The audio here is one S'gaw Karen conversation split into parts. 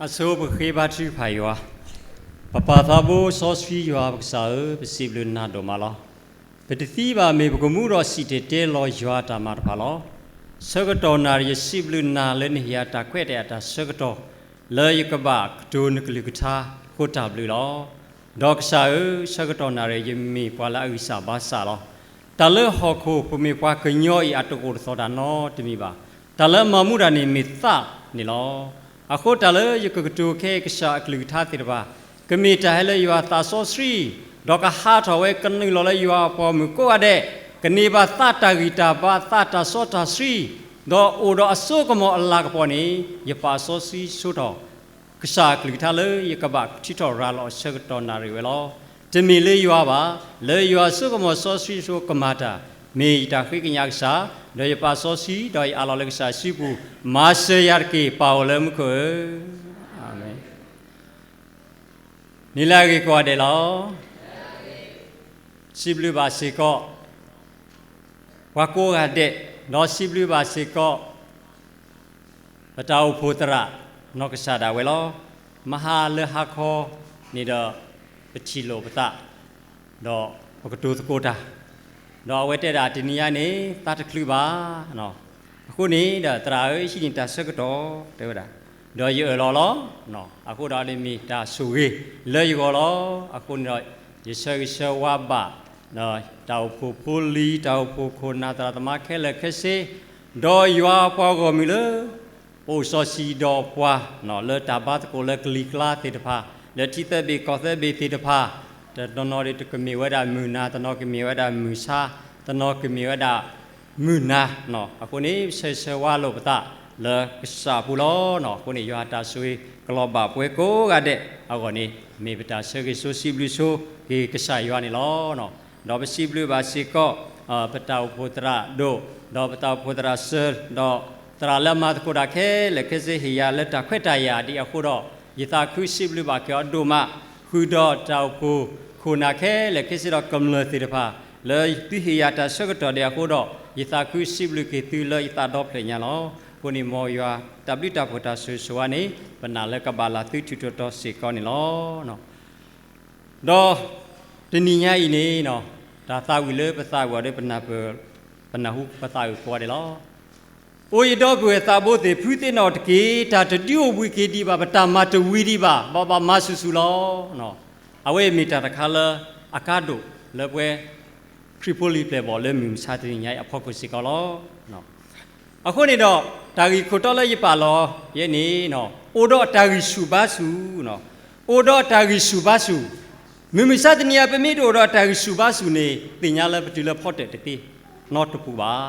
အဆိပဃ့ဘါထုကဖၣ်ယွၤ, ပပၢ်သးဘိစီဆှံယွၤပကစၢ်ဧၢ, ပစံးဘျုးနၤဒိၣ်မးလီၤ. ပတသံဘၣ်မ့ၢ်ပကမူဒီး စံၣ်တဲၤတဲလီၤယွၤအတၢ်မၤတဖၣ်လီၤ. ဆၢကတီၢ်နၣ်ရံၣ် ယစံးဘျုးနၤလၢနဟ့ၣ်ယၤတၢ်ခွဲးတၢ်ယာ်တၢ်ဆၢကတီၢ် လၢယကဘၣ်ကတိၤနကလုၢ်ကထါအဃိ တၢ်ဘျုးလီၤ. ဒီးကစၢ်ဧၢ, ဆၢကတီၢ်နၣ်ရံၣ် ယမ့ၢ်ပှၤလၢအဂံၢ်စၢ်ဘါစၢ်လီၤ. တၢ်လၢဟီၣ်ခိၣ်ပမ့ၢ်ပှၤကညီအံၤ အတအိၣ်တသီၣ်တၢ်နီတမံၤဘၣ်. တၢ်လၢမၤမူဒၣ်န့ၣ်မ့ၢ်သးန့ၣ်လီၤ. အဃိတၢ်လၢယကကတိၤခဲအံၤ ကစၢ်အကလုၢ်ကထါသ့ၣ်တဖၣ် ကမ့ၢ်တၢ်ဟဲလၢယွၤအသးစီဆှံ, ဒီးကဟးထီၣ်ဝဲကနုာ်လီၤလၢယွၤအပှၤဂီၢ်မုၢ်ကိးဂၤဒဲး, ကန့ၢ်ဘၣ်သးတၢ်ဂံၢ်တၢ်ဘါ သးတၢ်စီတၢ်ဆှံ, ဒီးအိၣ်ဒီးအစိကမီၤအလၤကပီၤန့ၣ် ယပၢ်စီဆှံဆိထီၣ် ကစၢ်အကလုၢ်ကထါလၢယကဘၣ်ထုးထီၣ်ရၤလီၤအဆၢကတီၢ်နၣ်ရံၣ်ဝဲလီၤ. တမ့ၢ်လၢယွၤဘၣ်, လၢယွၤအစိကမီၤစီဆှံအဃိကမၤတၢ်, မ့ၢ်ယတၢ်ဃ့ကညးကစၢ်, ဒီးယပၢ်စီဆှံ, ဒီးယအးလီၤလၢကစၢ်စုပူၤ, မၤစၢၤယၤတက့ၢ်, ပၢ်အိၣ်လၢမူခိၣ်ဧၢ, အၤမ့ၣ်. နံၤလၢအဂ့ၤကိးဂၤဒဲးလီၤ. စံးဘျုးဘၣ်စ့ၢ်ကီး ပှၤကိးဂၤဒဲး, ဒီးစံးဘျုးဘၣ်စ့ၢ်ကီး ပတၢ်အိၣ်ဖှိၣ်သရၣ် နီၢ်ကစၢ်ဒၣ်ဝဲလီၤ. မဟါလၢဟါခီန့ၣ်ဒီး ပထံၣ်လိာ်ပသး, ဒီးပကတိၤသကိးတၢ်, ဒီးအဝဲတဲဒၣ်တနံၤညါန့ၣ် သးတချုးဘၣ်. အဃိန့ၣ်ဒီး သရၣ်ဧၢ ဟံးန့ၢ်တၢ်ဆၢကတီၢ် တဲဝဲဒၣ်, ဒီးယအၢၣ်လီၤလီၤ. အဃိဒီးန့ၣ်မ့ၢ်တၢ်ဆိၣ်ဂ့ၤလၢယဂီၢ်လီၤ. အဃိန့ၣ်ဒီး ယဆၢဂ့ၤဆၢဝါဘၣ် တၢ်အိၣ်ဖှိၣ်ဖိလံၤ, တၢ်အိၣ်ဖှိၣ်ခိၣ်နၢ် သရၣ်သမါခဲလၢာ်ခဲဆ့, ဒီးယွၤအပှၤဂီၢ်မုၢ်လၢ ပအိၣ်စီၤဆံးဒီးပှၤ လၢတၢ်ဘါသကိးလၢကလံၤကျါသ့ၣ်တဖၣ်, လၢထံသၢဘ့ၣ်ကီၢ်သၢဘ့ၣ်သ့ၣ်တဖၣ်, တနီၤနီၤဒီးတကမ့ၢ်ဝဲဒၣ်မုၢ်နၤ, တနီၤကမ့ၢ်ဝဲဒၣ်မုၢ်ဆါ, တနီၤကမ့ၢ်ဝဲဒၣ်မုၢ်နၤ. အဃိန့ၣ် ဆၢဂ့ၤဆၢဝါလိာ်ပသးလၢကစၢ်အပူၤလီၤ. အဃိန့ၣ် ယွၤအတၢ်ဆိၣ်ဂ့ၤကလီၤဘၣ်ပှၤကိးဂၤဒဲးအဂီၢ်န့ၣ် မ့ၢ်ပတၢ်ဆၢဂ့ၤဆိစံးဘျုးဆိက့ၤကစၢ်ယွၤန့ၣ်လီၤ. ဒီးပစံးဘျုးဘၣ်စ့ၢ်ကီး ပတၢ်အိၣ်ဖှိၣ်သရၣ်ဒိၣ်, ဒီးပတၢ်အိၣ်ဖှိၣ်သရၣ်စၢၤ, ဒီးသရၣ်လၢအမၤသကိးတၢ်ခဲလၢာ်ခဲဆ့ ဟ့ၣ်ယၤလၢတၢ်ခွဲးတၢ်ယာ်ဒ်အဃိဒီး ယသးခုစံးဘျုးဘၣ်က့ၤအီၤဒိၣ်မး, ဃုာ်ဒီးတၢ်အိၣ်ဖှိၣ်ခိၣ်နၢ်ခဲလၢာ်ခဲဆ့ဒီးကမျၢၢ်သ့ၣ်တဖၣ် လၢသုဟ့ၣ်ယၤတၢ်ဆၢကတီၢ်ဒ်အဃိဒီး ယသးခုစံးဘျုးက့ၤသုလၢယသးဒီဖျၢၣ်ညါလီၤ. အဃိန့ၣ် မ်ယွၤတၢ်ဘျုးတၢ်ဖှိၣ်တၢ်ဆိၣ်ဂ့ၤဆိၣ်ဝါန့ၣ် ပနာ်လၢကဘၣ်လၢသုထူးထူးတီၤတီၤစ့ၢ်ကီးန့ၣ်လီၤ. ဒီးတနံၤညါအံၤန့ၣ် တၢ်သးဝံၣ်လၢပသးဝံၣ်အီၤဒီး ပနၢ်ဟူ ပသးဝံၣ်ကိးဂၤဒဲးလီၤ. အိယဒီပုၢ်ဝဲၢ်သးဘိသ့ၣ်, ဖုသ့ၣ်နီၣ်တက့ၢ်. တၢ်တဒုးအိၣ်ဘှံးက့ၤဒံးဘၣ်, ပတၢ်မၤတဝံၤဒံးဘၣ်, ဘၣ်ဘၣ်မၤဆူၣ်ဆူၣ်လီၤ. အဝဲအံၤမ့ၢ်တၢ်တခါလၢအကါဒိၣ်လၢပဝဲ ခရံာ်ဖိလံၤပျဲၢ်ဘီၣ်လၢမုၢ်မဆါတနံၤညါအံၤအဖီခိၣ်စ့ၢ်ကီးလီၤ. အဃိန့ၣ်ဒီး တၢ်ဂ့ၢ်ခိၣ်တီလၢယပာ်လီၤယဲန့ၣ် အိၣ်ဒီးတၢ်ဂံၢ်ဆူၣ်ဘါဆူၣ်, အိၣ်ဒီးတၢ်ဂံၢ်ဆူၣ်ဘါဆူၣ်, မုၢ်မဆါတနံၤအံၤ ပမ့ၢ်တအိၣ်ဒီးတၢ်ဂံၢ်ဆူၣ်ဘါဆူၣ်န့ၣ် သ့ၣ်ညါလၢပတုၤလၢဖီတၢၣ်တသ့နီတပူၤဘၣ်.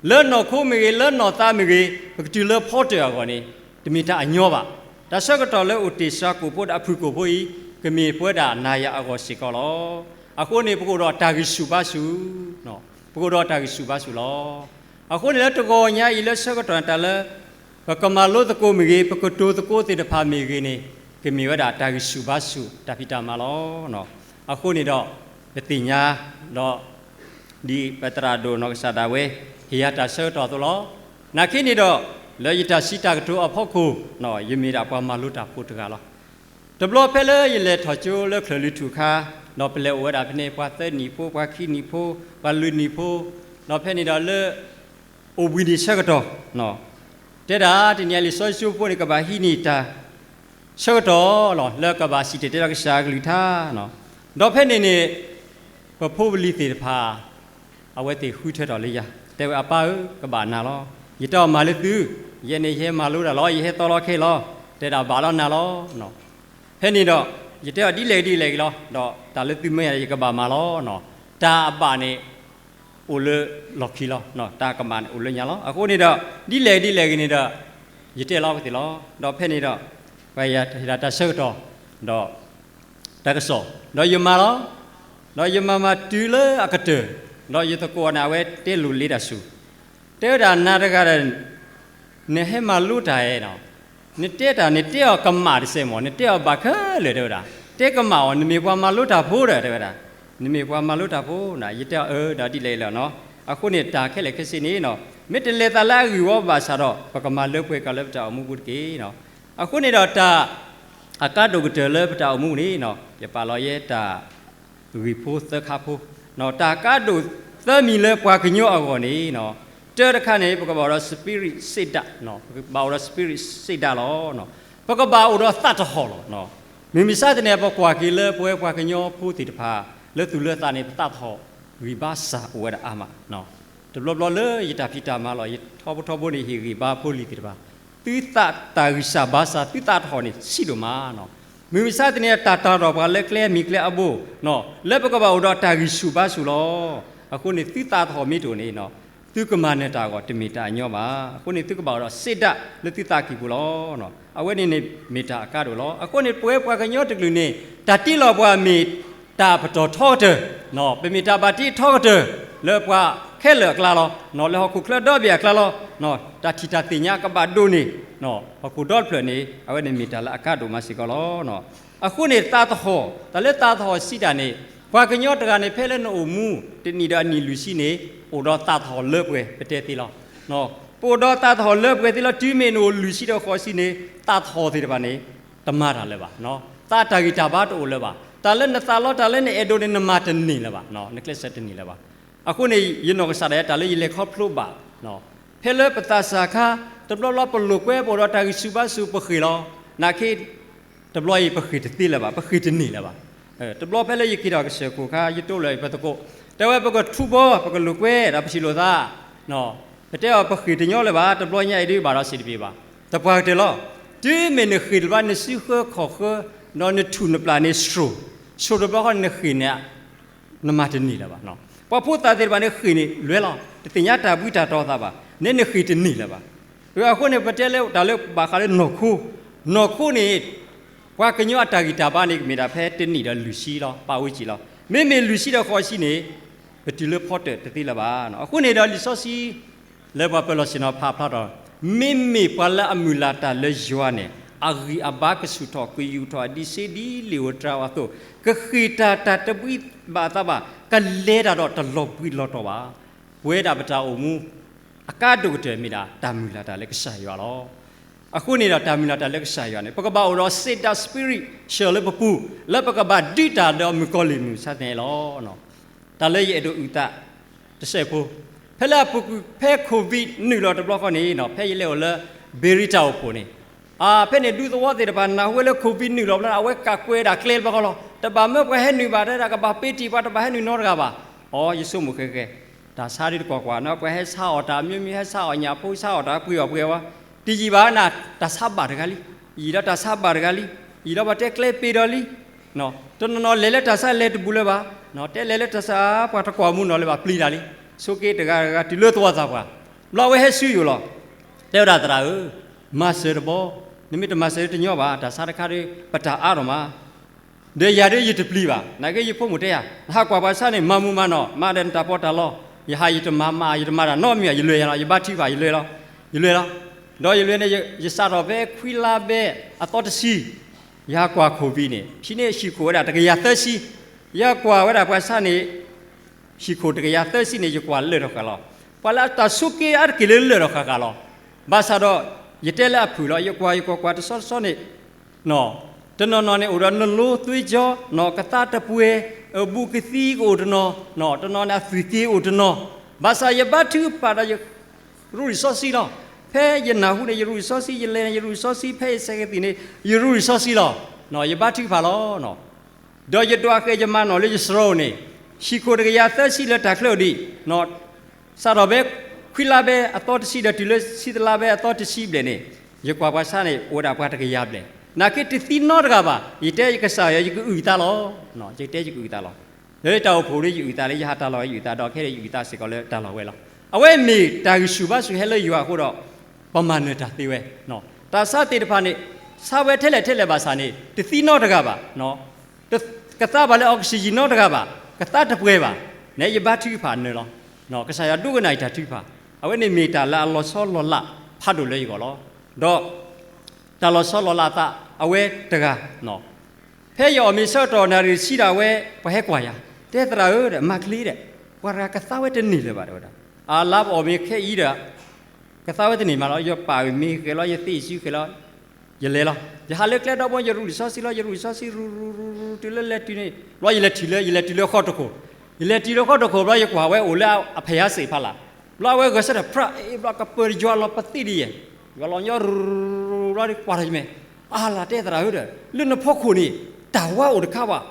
လၢနီၢ်ခိမ့ၢ်ဂ့ၤ, လၢနီၢ်သးမ့ၢ်ဂ့ၤ, ပကတုၤလၢဖီတၢၣ်အဂီၢ်န့ၣ် တမ့ၢ်တၢ်အညီဘၣ်. တၢ်ဆၢကတီၢ်လၢအိၣ်တ့ၢ်စှၤကိာ်ဖိဒီးအဖုၣ်ကိာ်ဖိအံၤ ကမ့ၢ်ပဝဲဒၣ်နၤယၤအဂီၢ်စ့ၢ်ကီးလီၤ. အဃိန့ၣ် ပကအိၣ်ဒီးတၢ်ဂံၢ်ဆူၣ်ဘါဆူၣ်, ပကအိၣ်ဒီးတၢ်ဂံၢ်ဆူၣ်ဘါဆူၣ်လီၤ. အဃိန့ၣ်လၢတဂီၤညါအံၤလၢဆၢကတီၢ်န့ၣ် တၢ်လၢ ပကမၤလိသကိးမ့ၢ်ဂ့ၤ, ပကတိၤသကိးသ့ၣ်တဖၣ်မ့ၢ်ဂ့ၤန့ၣ် ကမ့ၢ်ဝဲဒၣ်တၢ်ဂံၢ်ဆူၣ်ဘါဆူၣ်တၢ်ဖံးတၢ်မၤလီၤ. အဃိန့ၣ်ဒီး ပသ့ၣ်ညါဒီး ဒ်ပသရၣ်ဒိၣ်နီၢ်ကစၢ်ဒၣ်ဝဲ ဟ့ၣ်ယၤတၢ်ဆၢကတီၢ်အသိးလီၤ. နာ်က့န့ၣ်ဒီး လၢယတၢ်စံးတၢ်ကတိၤအဖီခိၣ် ယမ့ၢ်ဒၣ်ပှၤမၤလိတၢ်ဖိတဂၤလီၤ. တဘျီဖဲလၢယလဲၤထီၣ်ကၠိလၢချၢၣ်လွံၢ်ထူၣ်အခါ, ဒီးပလဲၤအိၣ်ဝဲဒၣ်ဖဲန့ၣ် ပှၤသၢနံၣ်ဖိ, ပှၤခံနံၣ်ဖိ, ပှၤလွံၢ်နံၣ်ဖိ, ဒီးဖဲန့ၣ်ဒီးလၢ အိၣ်ဘှံးနံၤဆၢကတီၢ်, တဲဒၣ်တနံၤအံၤလံာ်စီဆှံကၠိဖိန့ၣ် ကဘၣ်ဟံးန့ၢ်တၢ်ဆၢကတီၢ်လီၤ လၢကဘၣ်စံၣ်တဲၤတဲလီၤကစၢ်အကလုၢ်ကထါ. ဒီးဖဲန့ၣ်န့ၣ် ပဖိပလံၤသ့ၣ်တဖၣ် အဝဲသ့ၣ်ဃုထၢထီၣ်လၢယၤ, တဲဝဲအပၢ်ဧၢ, ကဘၣ်နၤလီၤ. ယတဲအီၤမၤလၢသု, ယဲန့ၣ်ယဟဲမၤလိတၢ်လီၤ, ယဟဲသီလီၤခဲလီၤ. တဲဒၣ်ဘၣ်လီၤနၤလီၤ. ဖဲန့ၣ်ဒီး ယတဲအီၤဒ်လဲၣ်ဒ်လဲၣ်ဂ့ၤလီၤ, ဒီးတၢ်လၢသုမၢယၤ ယကဘၣ်မၤလီၤ. တၢ်အဘၣ်န့ၣ် အိၣ်လၢလီၢ်ခံလီၤ, တၢ်ကမၣ်န့ၣ်အိၣ်လၢညါလီၤ. အဃိန့ၣ်ဒီး ဒ်လဲၣ်ဒ်လဲၣ်ဂ့ၤန့ၣ်ဒီး ယတဲလီၤဝဲသ့ၣ်လီၤ. ဒီးဖဲန့ၣ်ဒီး ပှၤယၤတၢ်ဆၢကတီၢ် ဒီး တၢ်ကစီၣ်, ဒီးယမၤလီၤ. ဒီးယမၤမၤတုၤလၢအကတၢၢ်, ဒီးယသကိးန့ၣ် အဝဲတဲလိာ်လ့တၢ်ဆူၣ်, တဲဝဲဒၣ်နၤတဂၤဒီး နဟဲမၤလိတၢ်ဧါ, နတဲတၢ် နတဲအီၤကမၣ်တစဲးမၢ်, နတဲအီၤဘၣ်ခဲလၢာ် တဲဝဲဒၣ်, တဲကမၣ်အီၤ နမ့ၢ်ပှၤမၤလိတၢ်ဖိဒီး တဲဝဲဒၣ်, နမ့ၢ်ပှၤမၤလိတၢ်ဖိ, ယတဲအီၤအၢ ဒီးဒ်လဲၣ်လီၤ. အဃိန့ၣ် တၢ်ခဲလၢာ်ခဲဆ့န့ၣ် မ့ၢ်တလဲၤသးလၢအဂ့ၢ်ဝီဘၣ်ဆၣ်ဒီး ပကမၤလၢပှဲၤကီၢ်လၢပတၢ်အိၣ်မူပူၤတက့ၢ်. အဃိန့ၣ်ဒီးတၢ်အကါဒိၣ်ကတၢၢ်လၢပတၢ်အိၣ်မူန့ၣ် ယပာ်လီၤယဲတၢ်ဂ့ၢ်ဖိသၢခါဖိ, တၢ်ကါဒိၣ်သၢမံၤလၢပှၤကညီအဂီၢ်န့ၣ်, တၢတခါန့ၣ် ပကဘၣ်အိၣ်ဒီး spirit စ့ဒၣ်, ပကဘၣ်အိၣ်ဒီး spirit စ့ဒၣ်လီၤ. ပကဘၣ်အိၣ်ဒီးသးတဟီၣ်လီၤ. မုၢ်မဆါတနံၤ ပကွၢ်က့ၤလၢ ပဝဲပှၤကညီဖိသ့ၣ်တဖၣ် လၢသူၣ်လၢသးန့ၣ် ပသးတဟီၣ်ဂံၢ်ဘါစၢ်အိၣ်ဝဲဒၣ်အါမး. တဘျီဘျီလၢယတၢ်ဖံးတၢ်မၤလီၤ ယထီဘိထီဘိန့ၣ် ဟ့ၣ်ဂံၢ်ဘါဖိလံၤသ့ၣ်တဖၣ်, သုသးတၢ်ဂံၢ်စၢ်ဘါစၢ် သုသးတဟီၣ်န့ၣ် ဆံးဒိၣ်မး. မုၢ်မဆါတနံၤ တၢ်တၢ်ဒီးပှၤလၢကျဲမုၢ်ကျဲအဘိ, လၢပကဘၣ်အိၣ်ဒီးတၢ်ဂံၢ်ဆူၣ်ဘါဆူၣ်လီၤ. အဃိန့ၣ် သုသးတဟီၣ်မ့ၢ်တအိၣ်န့ၣ်, သုကမၤနၢၤတၢ်အဂီၢ် တမ့ၢ်တၢ်အညီဘၣ်. အဃိန့ၣ် သုကဘၣ်အိၣ်ဒီးစ့ဒၣ်လၢသုသးကံၢ်ပူၤလီၤ. အဝဲန့ၣ်န့ၣ်မ့ၢ်တၢ်အကါဒိၣ်လီၤ. အဃိန့ၣ် ပဝဲပှၤကညီတကလုာ်န့ၣ် တၢ်တ့လီၤပှၤမ့ၢ်တၢ်ပတီၢ်ထီကတၢၢ်, ပမ့ၢ်တၢ်ဘၣ်တ့ထီကတၢၢ် လၢပှၤခဲလၢာ်အကျါလီၤ. လၢဟီၣ်ခိၣ်ချၢဒီဘ့ၣ်အကျါလီၤ. တၢ်ထံၣ်တၢ်သ့ၣ်ညါကဘၣ်ဒိၣ်န့ၢ် ဟီၣ်ခိၣ်ဒီတဖျၢၣ်န့ၣ် အဝဲန့ၣ်မ့ၢ်တၢ်လၢအကါဒိၣ်မးစ့ၢ်ကီးလီၤ. အဃိန့ၣ် သးတဟီၣ်, တၢ်လၢသးတဟီၣ်စံးတၢ်န့ၣ်, ပှၤကညီတဂၤန့ၣ် ဖဲလၢနအိၣ်မူ တနံၣ်ဒီးအနံၣ်လွံၢ်ဆံန့ၣ် အိၣ်ဒီးသးတဟီၣ်လၢပှဲၤ ပတဲသ့လီၤ. ပအိၣ်ဒီးသးတဟီၣ်လၢပှဲၤသ့လီၤ. တုၤမ့ၢ်နအိၣ်လွံၢ်ဆံဒီးဃိးဆံန့ၣ် သးတဟီၣ်သ့ၣ်တဖၣ်န့ၣ် တမၤတၢ်လၢၤဘၣ်. သးတၢ်ဂံၢ်တၢ်ဘါတအိၣ်လၢၤဘၣ်. တၢ်လၢနသးလီ တၢ်လၢနအဲၣ်ဒိးန့ၣ် နမၤတန့ၢ်လၢၤဘၣ်, နကျဲးစၢးတန့ၢ်လၢၤဘၣ်. အဃိန့ၣ် ယနီၢ်ကစၢ်ဒၣ်ယဲ တၢ်လၢယလဲၤခီဖျိဘၣ် ဖဲလၢပသးစၢ်ခါ တဘျီဘျီပလိာ်ကွဲ ပအိၣ်ဒီးတၢ်ဂံၢ်ဆူၣ်ဘါဆူၣ်ပဃ့ၢ်လီၤ. နာ်က့ တဘျီအံၤပဃ့ၢ်တသ့လၢၤဘၣ်, ပဃ့ၢ်တန့ၢ်လၢၤဘၣ်. တဘျီဖဲလၢယက့ၤထီၣ်ကစၢၢ်ခိၣ်ခါ ယတိလၢပသကိး, တဲဝဲပကထူဘီ ပကလိာ်ကွဲ ဒီးပထံၣ်လိာ်သး, ပတဲအီၤပဃ့ၢ်တညီလၢၤဘၣ်, တဘျီညါအံၤဒုးဘၣ်ဒီးစံးတဘ့ၣ်ဘၣ်, သပှၢ်ကတၢၢ်လီၤ. တုၤမ့ၢ်နဃ့ၢ်တဘျီ နစုဃၢခီၣ်ဃၢ ဒီးနထူၣ်နပျၢ်န့ၣ် ဆှိၣ်, ဆှိၣ်တဘျီဃီန့ၣ်နဃ့ၢ်န့ၣ် နမၤတန့ၢ်လၢၤဘၣ်. ပှၤဖိသၣ်သ့ၣ်တဖၣ်န့ၣ်ဃ့ၢ်န့ၣ်လွဲလီၤ, တသ့ၣ်ညါတၢ်ဘှံးတၢ်တီၤသးဘၣ်, နဲနဃ့ၢ်တန့ၢ်လၢၤဘၣ်. အဃိန့ၣ် ပတဲလၢတၢ်လၢဘၣ်ဃးလၢနီၢ်ခိ, နီၢ်ခိန့ၣ် ပှၤကညီအတၢ်ဂံၢ်တၢ်ဘါန့ၣ် ကမ့ၢ်ဒၣ်ဖဲတနံၣ်ဒီးလွံၢ်ဆံလီၤ, ပာ်ဝဲကံလီၤ. မ့မ့ၢ်လွံၢ်ဆံဒီးဃိးဆံန့ၣ် ပတုၤလၢဖီတၢၣ်တသ့လၢၤဘၣ်. အဃိန့ၣ်ဒီးလံာ်စီဆှံ လၢပှၤပၢၤလီၢ်ဆ့ၣ်နီၤဖးဖျါထီၣ်, မ့မ့ၢ်ပှၤလၢအမုၢ်လၢ်တၢ်လၢယွၤန့ၣ် အဂံၢ်အဘါကဆူၣ်ထီၣ် ကယူၢ်ထီၣ် ဒ်စ့ဒ်လံာ်ဧိၤတြၤအသိး, ကဃ့ၢ်တၢ်တၢ်တဘှံးဘၣ်အသးဘၣ်, ကလဲၤတၢ်ဒီးတလီၤဘှံးလီၤတီၤဘၣ်. ပဝဲဒၣ်ပတၢ်အိၣ်မူ အကါဒိၣ်ကတၢၢ်မ့ၢ်ဒၣ် တၢ်မုၢ်လၢ်တၢ်လၢကစၢ်ယွၤလီၤ. အဃိန့ၣ်ဒီး တၢ်မုၢ်လၢ်တၢ်လၢကစၢ်ယွၤန့ၣ် ပကဘၣ်အိၣ်ဒီးစ့ဒၣ် spirit ဆှၢလၢပပူၤ လၢပကဘၣ်ဒုးတၢ်ဒီးမုၣ်ကီၤလံၢ်မုၢ်မဆါတနံၤအံၤလီၤ. တၢ်လၢယအဲၣ်ဒိးအုၣ်သး တစဲးဖိ, ဖဲလၢအပူၤကွံာ် ဖဲ covid နုာ်လီၤတဘျီဃီန့ၣ် ဖဲယလဲၤအိၣ်လၢ ဘ့ရံတၢ်အိၣ်ဖှိၣ်န့ၣ်, ဖဲန့ၣ်ဒူသဝီသ့ၣ်တဖၣ် နၢ်ဟူဝဲလၢ covid နုာ်လီၤဘျီ အဝဲကးကွဲဒၣ်ကျဲတဘျီဃီလီၤ. တဘၣ်မၢပှၤဟဲနုာ်ဘၣ် တဲဒၣ်ကဘၣ်ပ့တံၢ်ပှၤ တဘၣ်ဟဲနုာ်နီတဂၤဘၣ်. အိ ယဆိကမိၣ်ဃဲဃဲ, တၢ်ဆါဒ်တကွၢ်ကွၢ်နီၤ ပှၤဟဲဆါအီၣ်တၢ် အမျိုးမျိုး ဟဲဆါအီၣ်ညၣ်ဖိ ဆါအီၣ်တၢ်ပှ့ၤအီၣ်ပှ့ၤဝဲ, တယံာ်ဘၣ်နၤ တၢ်ဆါဘၣ်တဂၤလံ, ယံာ်ဒီးတၢ်ဆါဘၣ်တဂၤလံ, ယံာ်ဒီးပှၤတဲကျဲပ့ၤဒီးလံ. တနီၤနီၤလဲၤလၢတၢ်ဆါလဲၤတဘူးလၢၤဘၣ်, တဲလဲၤလၢတၢ်ဆါ ပှၤတကွၢ်မူနီၤလၢၤဘၣ် ပျံၤတၢ်လံ, ဆိးက့တဂၤတဂၤတုၤလၢသဝီသးပှၢ်, ဘျီဝဲဟဲဆူယအိၣ်လီၤ. တဲဝဲဒၣ်သရၣ်ဧၢ, မၤစၢၤတဘျီ, နမ့ၢ်တမၤစၢၤတညီဘၣ် တၢ်ဆါတခါဒီး ပတၢ်အါထီၣ်မး ဒီးယၤဒုးယတပျံၤဘၣ်, နာ်က့ယဖိမုၣ်တဲယၤ နဟးကွၢ်ပှၤဆါန့ၣ် မၤမူမၤနီၢ် မၤဒီးနတၢ်ပီးတၢ်လီ, ယဟးယတမၤမၤ ယတမၤတၢ်နီတမံၤ ယလဲၤယၤလီၤ ယဘါထုကဖၣ် ယလဲၤလီၤ, ယလဲၤလီၤ. ဒီးယလဲၤန့ၣ် ယစးထီၣ်ဖဲခွံလါဘဲအသီတဆံ, ယဟးကွၢ် covid န့ၣ် ဖဲန့ၣ်ဟံၣ်ခိၣ်ဝဲဒၣ်တကယၤသၢဆံ, ယဟးကွၢ်ဝဲဒၣ်ပှၤဆါန့ၣ် ဟံၣ်ခိၣ်တကယၤသၢဆံန့ၣ် ယကွၢ်လၢာ်ထီၣ်ဃာ်လီၤ. ပှၤလၢအတၢ်ဆိးက့အါတက့ၢ်လၢလၢာ်ထီၣ်ဃာ်ဃာ်လီၤ. ဘၣ်ဆၣ်ဒီး ယတဲလၢအဖုၣ်လီၤ ယကွၢ်ယကွၢ်ကွၢ်တဆီတဆီန့ၣ်, တနီၤနီၤန့ၣ် အိၣ်ဒီးနလိသွ့ကၠီ, ကသါတပှဲၤ, အဘူးကသံကအိၣ်တနီၤ, တနီၤန့ၣ်အသွံၣ်က့ၤအိၣ်တနီၤ, ဘၣ်ဆၣ်ယဘါထုကဖၣ်ဒီးယ ရူၢ်ရံၣ်စီဆှံလီၤ. ဖဲယနၢ်ဟူန့ၣ် ယရူၢ်ရံၣ်စီဆှံ, ယလဲၤန့ၣ် ယရူၢ်ရံၣ်စီဆှံ, ဖဲယဆဲးကသံၣ်န့ၣ် ယရူၢ်ရံၣ်စီဆှံလီၤ. ယဘါထုကဖၣ်လီၤ. ဒီးယဒွးဃဲၤယမၤနီၣ်လၢယစရီန့ၣ်, ဟံၣ်ခိၣ်တကယၤသၢဆံလၢတၢ်ချၢဒံး, စးထီၣ်ဖဲခွံလါဘဲအသီတဆံဒီးတုၤလၢဆံတလါဘဲအသီတဆံဘျဲၣ်န့ၣ်, ယကွၢ်ပှၤဆါန့ၣ် အိၣ်ဝဲဒၣ်ပှၤတကယၤဘျဲၣ်, နာ်က့တသံနီတဂၤဘၣ်. ယတဲယကစၢ်ယွၤ ယကအုၣ်အသးလီၤ. ယတဲယကအုၣ်အသးလီၤ. လၢတၢ်အိၣ်ဖှိၣ်ဒီးယအုၣ်သးလၢ ယဟးတၢ်လီၢ်ဝဲယအုၣ်သးဒီး ခဲအံၤယအုၣ်သးစ့ၢ်ကီးလၢတၢ်လီၢ်ဝဲလီၤ. အဝဲမ့ၢ်တၢ်ဂံၢ်ဆူၣ်ဘါဆူၣ်ဟဲလၢယွၤအဃိဒီး ပမၤနၢၤတၢ်သ့ဝဲ, တၢ်ဆါသ့ၣ်တဖၣ်န့ၣ် ဆါဝဲထဲလဲၣ်ထဲလဲၣ်ဘၣ်ဆၣ်န့ၣ် တသံနီတဂၤဘၣ်, ကသါဘၣ်လၢ oxygen နီတဂၤဘၣ်, ကသါတပှဲၤဘၣ်, နဲယဘါထုကဖၣ်နၢၤလီၤ. ကစၢ်ယွၤဒိကနၣ်အံၤတၢ်ထုကဖၣ်, အဝဲန့ၣ်မ့ၢ်တၢ်လၢအလီၤဆီလီၤလးဖးဒိၣ်လၢယဂီၢ်လီၤ. ဒီး တၢ်လီၤဆီလီၤလးအသး အဝဲတဂၤ ဖဲယအီၣ်မ့ၤဆၢကတီၢ်နၣ်ရံၣ်တဆံဒီး အဝဲပှၤဟဲကွၢ်ယၤ, တဲသရၣ်ဧၢ, မၤချ့ဒီး ပှၤတဂၤကသါဝဲတန့ၢ်လၢၤဘၣ် တဲဝဲဒၣ်. အလါပအီၣ်မ့ၤခဲအံၤဒီး ကသါဝဲတန့ၢ်မးလီၤ. ယပာ်မ့ၤဃဲၤလီၤ, ယသ့ၣ်စုဃဲၤလီၤ, တ ယလဲၤလီၤ. ယဟးလၢကျဲဒီဘိ ယရူၢ်လံာ်စီဆှံလီၤ, ယရူၢ်လံာ်စီဆှံ ရူၤရူၤရူၤတုၤလၢလဲၤတုၤန့ၣ် ဘျီယလဲၤထံၣ်လၢ ယလဲၤတုၤလၢဃီတခိၣ်, ယလဲၤတုၤလၢဃီတခိၣ် ဘျီယကွၢ်ဝဲအိၣ်လၢအဖဲယါစ့းဖီလာ်, ဘျီအဝဲဂဲၤဆၢထၢၣ် ဖြးအ့ ဘျီကပၢၤယွၤလီၤပသံဒ်ယဲၢ်, ယွၤလီၤညီရူၤရူၤရူၤ ဘျီကွၢ်ထီၣ်ယမဲာ်, အါလၢ်တဲသရၣ်ဧၢဒီး လၢနဖီခိၣ်န့ၣ် တၢ်ဝါအိၣ်တခါဘၣ်,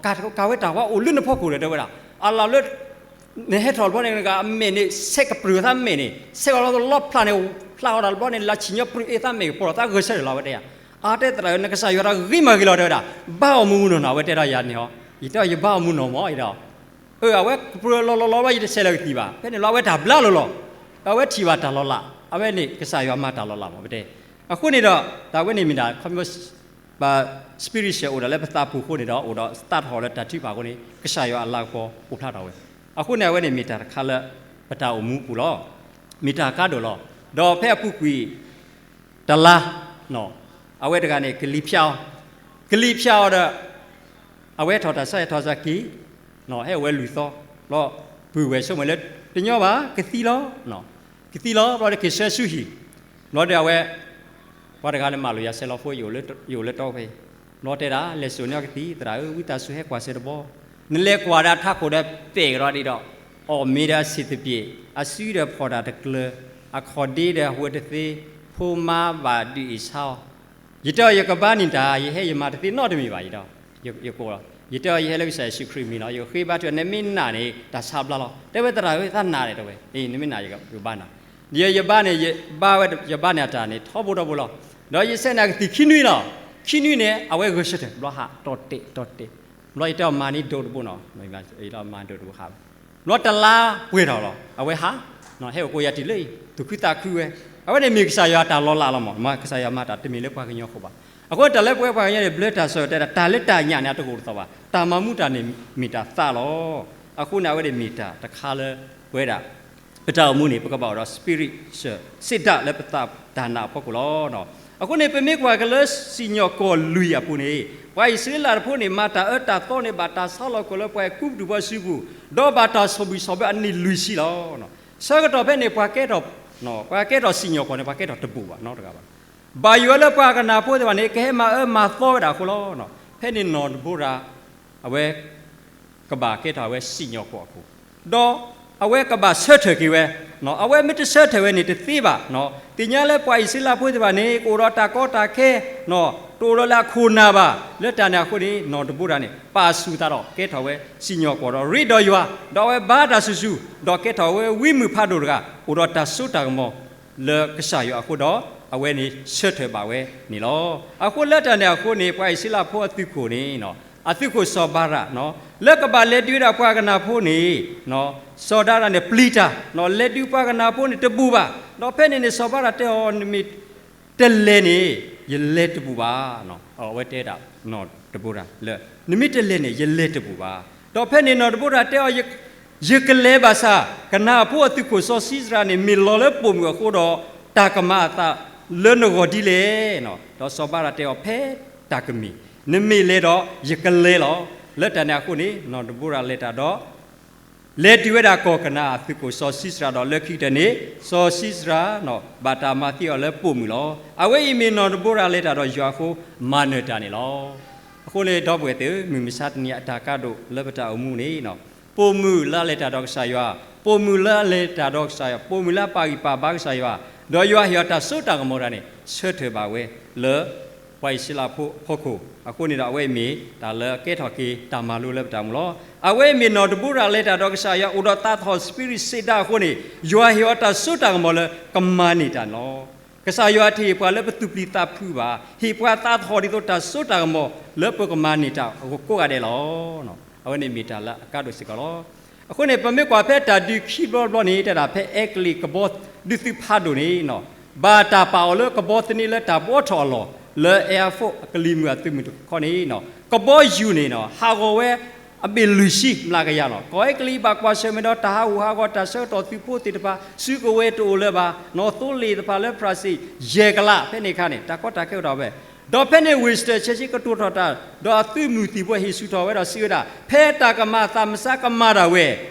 ကၤဝဲတၢ်ဝါအိၣ်လၢနဖီခိၣ်ဒီး တဲဝဲဒၣ်, အါလၢ်လၢ နဟဲထီၣ်တဘျီန့ၣ် နကအမဲာ်န့ၣ် ဆဲးကပြုၢ်သးမဲာ်န့ၣ် ဆဲးကလီၤလီဖျးန့ၣ် ဖျးအီၤတၢ်တဘျီန့ၣ် လၢဆံၣ်ညီပရံးအ့သးမဲာ်ကပီၤဒီး သးဂဲၤဆၢထၢၣ်လီၤ အဝဲတဲယၤ, အါတဲသရၣ်ဧၢ နကစၢ်ယွၤတၢ်ဂ့ၤမးဂ့ၤလီၤ တဲဝဲဒၣ်, ဘါအီၤမုၢ်မုၢ်နီၢ်နီၢ် အဝဲတဲဒီးယၤန့ၣ်ဟီ, ယတဲအီၤ ယဘါအီၤမုၢ်နီၢ်မး ယတဲအီၤ, အၢ အဝဲကပြုၢ်လီၤလီၤလီၤ ဘျီယတဆဲးလၢကသံၣ်ဘၣ်, ဖဲန့ၣ်လီၤ အဝဲတၢ်ဘျါလီၤလီၤ, အဝဲထံၣ်ဘၣ်တၢ်လီၤလး, အဝဲန့ၣ် ကစၢ်ယွၤမၤတၢ်လီၤလးမး ပတဲ, အဃိန့ၣ်ဒီး တၢ်ဝဲန့ၣ်မ့ၢ်ဒၣ် ခီ ပ spirit အိၣ်ဒီးလၢပသးပူၤအဃိန့ၣ်ဒီး အိၣ်ဒီးသးထီၣ်လၢတၢ်ထုကဖၣ်အဃိန့ၣ် ကစၢ်ယွၤအလၤကပီၤအိၣ်ဖျါထီၣ်ဝဲ, အဃိန့ၣ် အဝဲန့ၣ်မ့ၢ်တၢ်တခါလၢ ပတၢ်အိၣ်မူအပူၤလီၤ, မ့ၢ်တၢ်ကါဒိၣ်လီၤ, ဒီးဖဲအပူၤကွံာ် တလါ, အဝဲတဂၤန့ၣ် ကလံၤဖၠးအီၤ, ကလံၤဖၠးအီၤဒီး အဝဲထီၣ်တၢ်ဆါဟဲထီၣ်ဆါက့ၤ, ဟဲအိၣ်ဝဲလွံၢ်သီ, ဘျီ ပုၢ်ဝဲၢ်ဆိကမိၣ်လၢ တညီဘၣ် ကသံလီၤ, ကသံလီၤ ဘျီဒီးက့ၤဆၢဆူဟံၣ်, ဘျီဒီးအဝဲ ပှၤတဂၤလၢမၤလိာ်ယၤဆဲးလီၤဖိ ယအိၣ်လၢတီဖဲအံၤ, ဘျီတဲဒၣ် လဲၤစိာ်န့ၢ်အီၤကသံၣ်သရၣ်ဧၢ ဝံသးစူၤဟဲကွၢ်စၢၤတဘျီ, နလဲၤကွၢ်ဒီးထးခိၣ်ဒီးပဲာ်ကဒီးဒ်ဒီး, အီၣ်မ့ၤဒီးအဆံးသပ့ၤ, အစုဒီးဖီၣ်တၢ်တကျၢၤ, အခီၣ်ဒ့ဒီးဟးဝဲတသ့, ဖိမါဘၣ်ဒုးအ့ၣ်ဆါအီၤ, ယတဲအီၤ ယကဘါန့ၢ်တၢ် ယဟဲယမၤတသ့နီတမံၤဘၣ် ယတဲ, ယကိးလီၤ, ယတဲအီၤ ယဟဲလၢကစၢ်ယ့ၣ်ၡူးခရံာ်မံၤလီၤ ယဃ့ဘါထု နမ့ၢ်နာ်န့ၣ် တၢ်ဆါဘျါလီၤ, တဲဝဲသရၣ်ဧၢ သးနာ်ဒီးတဲဝဲ, အ့ နမ့ၢ်နာ်ယကဘါနၤ, ယ ယဘါန့ၣ် ယဘါဝဲ ယဘါန့ၢ်အတၢ်န့ၣ် ထီဘိထီဘိလီၤ, ဒီးယဆဲးန့ၢ်ကသံၣ်ခံနွံလီၤ, ခံနွံန့ၣ် အဝဲဂဲၤဆၢထၢၣ် ဘျီဟးတီၢ်တဲာ်တီၢ်တဲာ်, ဘျီယတဲအီၤ မၤန့ၢ်ဒိတဘိနီၤ, မၤဒိတဘိဟး, ဘျီတလါပှဲၤထီၣ်လီၤ အဝဲဟး, ဟဲအိၣ်ကိးယၤတုၤလၢအံၤ သူၣ်ခုသးခုဝဲ, အဝဲန့ၣ်မ့ၢ်ကစၢ်ယွၤတၢ်လီၤလးလီၤမး, ကစၢ်ယွၤမၤတၢ်တမ့ၢ်လၢပှၤကညီအဃိဘၣ်, အဃိန့ၣ်တၢ်လၢပဝဲပှၤကညီန့ၣ် ဘျၢတၢ်ဆၢတဲဒၣ် တၢ်လၢတၢ်ညၣ်န့ၣ် အတဂိာ်တသီၣ်ဘၣ်, တၢ်မၤမူတၢ်န့ၣ်မ့ၢ်တၢ်သးလီၤ, အဃိန့ၣ် အဝဲန့ၣ်မ့ၢ်တၢ်တခါလၢ ပဝဲဒၣ် ပတၢ်အိၣ်မူန့ၣ် ပကဘၣ်အိၣ်ဒီး spirit စံးဒၣ်လၢပသးတၢ်နာ်အဖီခိၣ်လီၤ. အဃိန့ၣ် ပမ့ၢ်ကွၢ်က့ၤလၢစံၣ်ညီၣ်ကွီၢ်လွံၢ်အပူၤန့ၣ် ပှၤအံၣ်စရ့လးဖိန့ၣ် မၤတၢ်အၢတၢ်သီန့ၣ် ဘၣ်တၢ်ဆါလီၤကွံာ်လၢပှၤအဲၤကူပတူးဖိစုပူၤ, ဒီးဘၣ်တၢ်ဆီၣ်ဘံၣ်ဆီၣ်ဘၢအနံၣ်လွံၢ်ဆံလီၤ. ဆၢကတီၢ်ဖဲန့ၣ် ပှၤကဲထီၣ်, ပှၤကဲထီၣ်စံၣ်ညီၣ်ကွီၢ်န့ၣ် ပှၤကဲထီၣ်တဘူၣ်ဘၣ်နီတဂၤဘၣ်. ဘၣ်ယိၣ်လၢပှၤကနၣ်ဖိသ့ၣ်တဖၣ်န့ၣ် ကဟဲမၤအၢမၤသီဝဲဒၣ်အဃိလီၤ. ဖဲန့ၣ်နီၢ်ဒဘိရၤ အဝဲ ကဘၣ်ကဲထီၣ်ဝဲစံၣ်ညီၣ်ကွီၢ်အခိၣ်, ဒီးအဝဲကဘၣ်ဆၢထၢၣ်က့ၤဝဲ, အဝဲမ့ၢ်တဆၢထၢၣ်ဝဲန့ၣ်တသ့ဘၣ်. သ့ၣ်ညါလၢပှၤအံၣ်စရ့လးဖိသ့ၣ်တဖၣ်န့ၣ် ကအိၣ်ဒီးတၢ်ကီတၢ်ခဲ, တအိၣ်ဒီးလၢအခိၣ်နၢ်ဘၣ်. လၢတၢ်န့ၣ်အဃိန့ၣ် နီၢ်ဒဘိရၤန့ၣ် ပာ်ဆူၣ်အသးဒီး ကဲထီၣ်ဝဲစံၣ်ညီၣ်ကွီၢ်ဒီး ရ့ဒီးယွၤ, ဒီးအဝဲဘါတၢ်ဆူၣ်ဆူၣ်, ဒီးကဲထီၣ်ဝဲဝံမုၢ်ဖးဒိၣ်တဂၤ, အိၣ်ဒီးတၢ်စိတၢ်ကမီၤ လၢကစၢ်ယွၤအဃိဒီး အဝဲန့ၣ်ဆၢထၢၣ်ဘၣ်ဝဲန့ၣ်လီၤ. အဃိလၢတၢ်န့ၣ်အဃိန့ၣ် ပှၤအံၣ်စရ့လးဖိအသုးခိၣ်န့ၣ်, အသုးခိၣ်စီၤဘၤရး, လၢကဘၣ်လဲၤဒုးဝဲဒၣ်ပှၤကနၣ်ဖိန့ၣ်, စီၤဘၤရးန့ၣ်ပျံၤတၢ်, လဲၤဒုးပှၤကနၣ်ဖိန့ၣ်တဘူၣ်ဘၣ်. ဒီးဖဲန့ၣ်န့ၣ် စီၤဘၤရးတဲအီၤ နမ့ၢ်တလဲၤန့ၣ် ယလဲၤတဘူၣ်ဘၣ်. အဝဲတဲဒၣ်နီၢ်ဒဘိရၤလၢ နမ့ၢ်တလဲၤန့ၣ် ယလဲၤတဘူၣ်ဘၣ်. ဒီးဖဲန့ၣ်နီၢ်ဒဘိရၤတဲအီၤ ယကလဲၤဘၣ်ဆၣ် ကနၣ်ဖိအသုးခိၣ်စီၤၡံစရၤန့ၣ် မ့ၢ်လီၤလၢပိာ်မုၣ်အဃိဒီး တၢ်ကမၤအသးလၢနဂီၢ်ဒ်လဲၣ်. ဒီးစီၤဘၤရးတဲအီၤ ဖဲတၢ်ကမ့ၢ် နမ့ၢ်လဲၤဒီး ယကလဲၤလီၤ. လၢတၢ်န့ၣ်အဃိန့ၣ် နီၢ်ဒဘိရၤလဲၤတၢ်ဒီး လဲၤတုၤဝဲဒၣ်ကီၢ်ကနၤအသုးခိၣ်စီၤၡံစရၤဒီးလၢခံကတၢၢ်န့ၣ် စီၤၡံစရၤ ဘၣ်တၢ်မၤသံအီၤလၢပိာ်မုၣ်လီၤ. အဝဲအံၤမ့ၢ်နီၢ်ဒဘိရၤလဲၤတၢ်ဒီးယွၤအဃိ မၤနၢၤတၢ်န့ၣ်လီၤ. အဃိန့ၣ် ဒီပုၢ်ဝဲၢ်သ့ၣ်ဧၢ, မုၢ်မဆါတနံၤအတၢ်ကါဒိၣ်လၢပတၢ်အိၣ်မူန့ၣ် ပိာ်မုၣ်လၢအလဲၤတၢ်ဒီးကစၢ်ယွၤ, ပိာ်မုၣ်လၢအလဲၤတၢ်ဒီးကစၢ်ယွၤ, ပိာ်မုၣ်လၢအပာ်ဂံၢ်ပာ်ဘါကစၢ်ယွၤ, ဒီးယွၤဟ့ၣ်အီၤတၢ်စိတၢ်ကမီၤတၢ်န့ၣ် ဆၢထၢၣ်ဘၣ်ဝဲလၢ ပှၤအံၣ်စရ့လးဖိအဖီခိၣ်. အဃိန့ၣ်ဒီး အဝဲအံၤမ့ၢ်တၢ်လၢအကဲထီၣ်က့ၤတၢ်မၤလိလၢပတၢ်အိၣ်မူလီၤ. အဝဲအံၤမ့ၢ်နီၢ်ဒဘိရၤလဲၤတၢ်ဒီးကစၢ်ယွၤ အိၣ်ဒီးသးထီၣ် spirit စံးဒၣ်အဃိန့ၣ် ယွၤဟ့ၣ်အီၤတၢ်စိတၢ်ကမီၤလၢကမၤန့ၢ်တၢ်န့ၣ်လီၤ. ကစၢ်ယွၤတဟ့ၣ်ပှၤလၢပသူၣ်ပျံၤသးဖုးဘၣ်, ဟ့ၣ်ပှၤသးထီၣ်ဒ်သိးတၢ်စိတၢ်ကမီၤလၢပကမၤန့ၢ်တၢ်အဂီၢ်ကိးဂၤဒဲးလီၤ. အဝဲန့ၣ်မ့ၢ်တၢ်လၢအကါဒိၣ်စ့ၢ်ကီးလီၤ. အဃိန့ၣ် ပမ့ၢ်ကွၢ်ဖဲတၢ်ဒုးခံဘျီတဘျီန့ၣ် တဲဒၣ်ဖဲအဲကလံးကဘီဒုးသုးဖးဒိၣ်န့ၣ် ဘၣ်တၢ်ပာ်အီၤလၢကဘီသန့လၢတၢ်ဘှီထီၣ်အလီၢ် လၢ Air Force အကလံၤမုၢ်အသုးမုၢ်တခီန့ၣ် ကဘီယူၤန့ၣ် ဟးဂီၤဝဲအဘ့ၣ်လွံၢ်ဆံမျးကယၤလီၤ. ကီၢ်အဲကလံးဘၣ်ကွၢ်ဆၢၣ်မဲာ်ဒီးတၢ်ဟးဂူာ်ဟးဂီၤ တၢ်ဆၢကတီၢ်သုးဖိသ့ၣ်တဖၣ် စုကဝဲၤတအိၣ်လၢၤဘၣ်, နီၢ်သိလ့ၣ်တဖၣ်လၢဖရၣ်စ့ၣ် ယဲၢ်ကလး ဖဲန့ၣ်အခါန့ၣ် တၢ်ကီတၢ်ခဲအိၣ်ဒီးဝဲ ဒီးဖဲန့ၣ် Winston Churchill ကတိၤထီၣ်တၢ်, ဒီးအသုးမုၢ်သံၣ်ဘိဟ့ၣ်ဆူၣ်ထီၣ်ဝဲဒီးစံးဝဲဒၣ်, ဖဲတၢ်ကမၤအသးမုၢ်မဆါကမၤဒၣ်ဝဲ,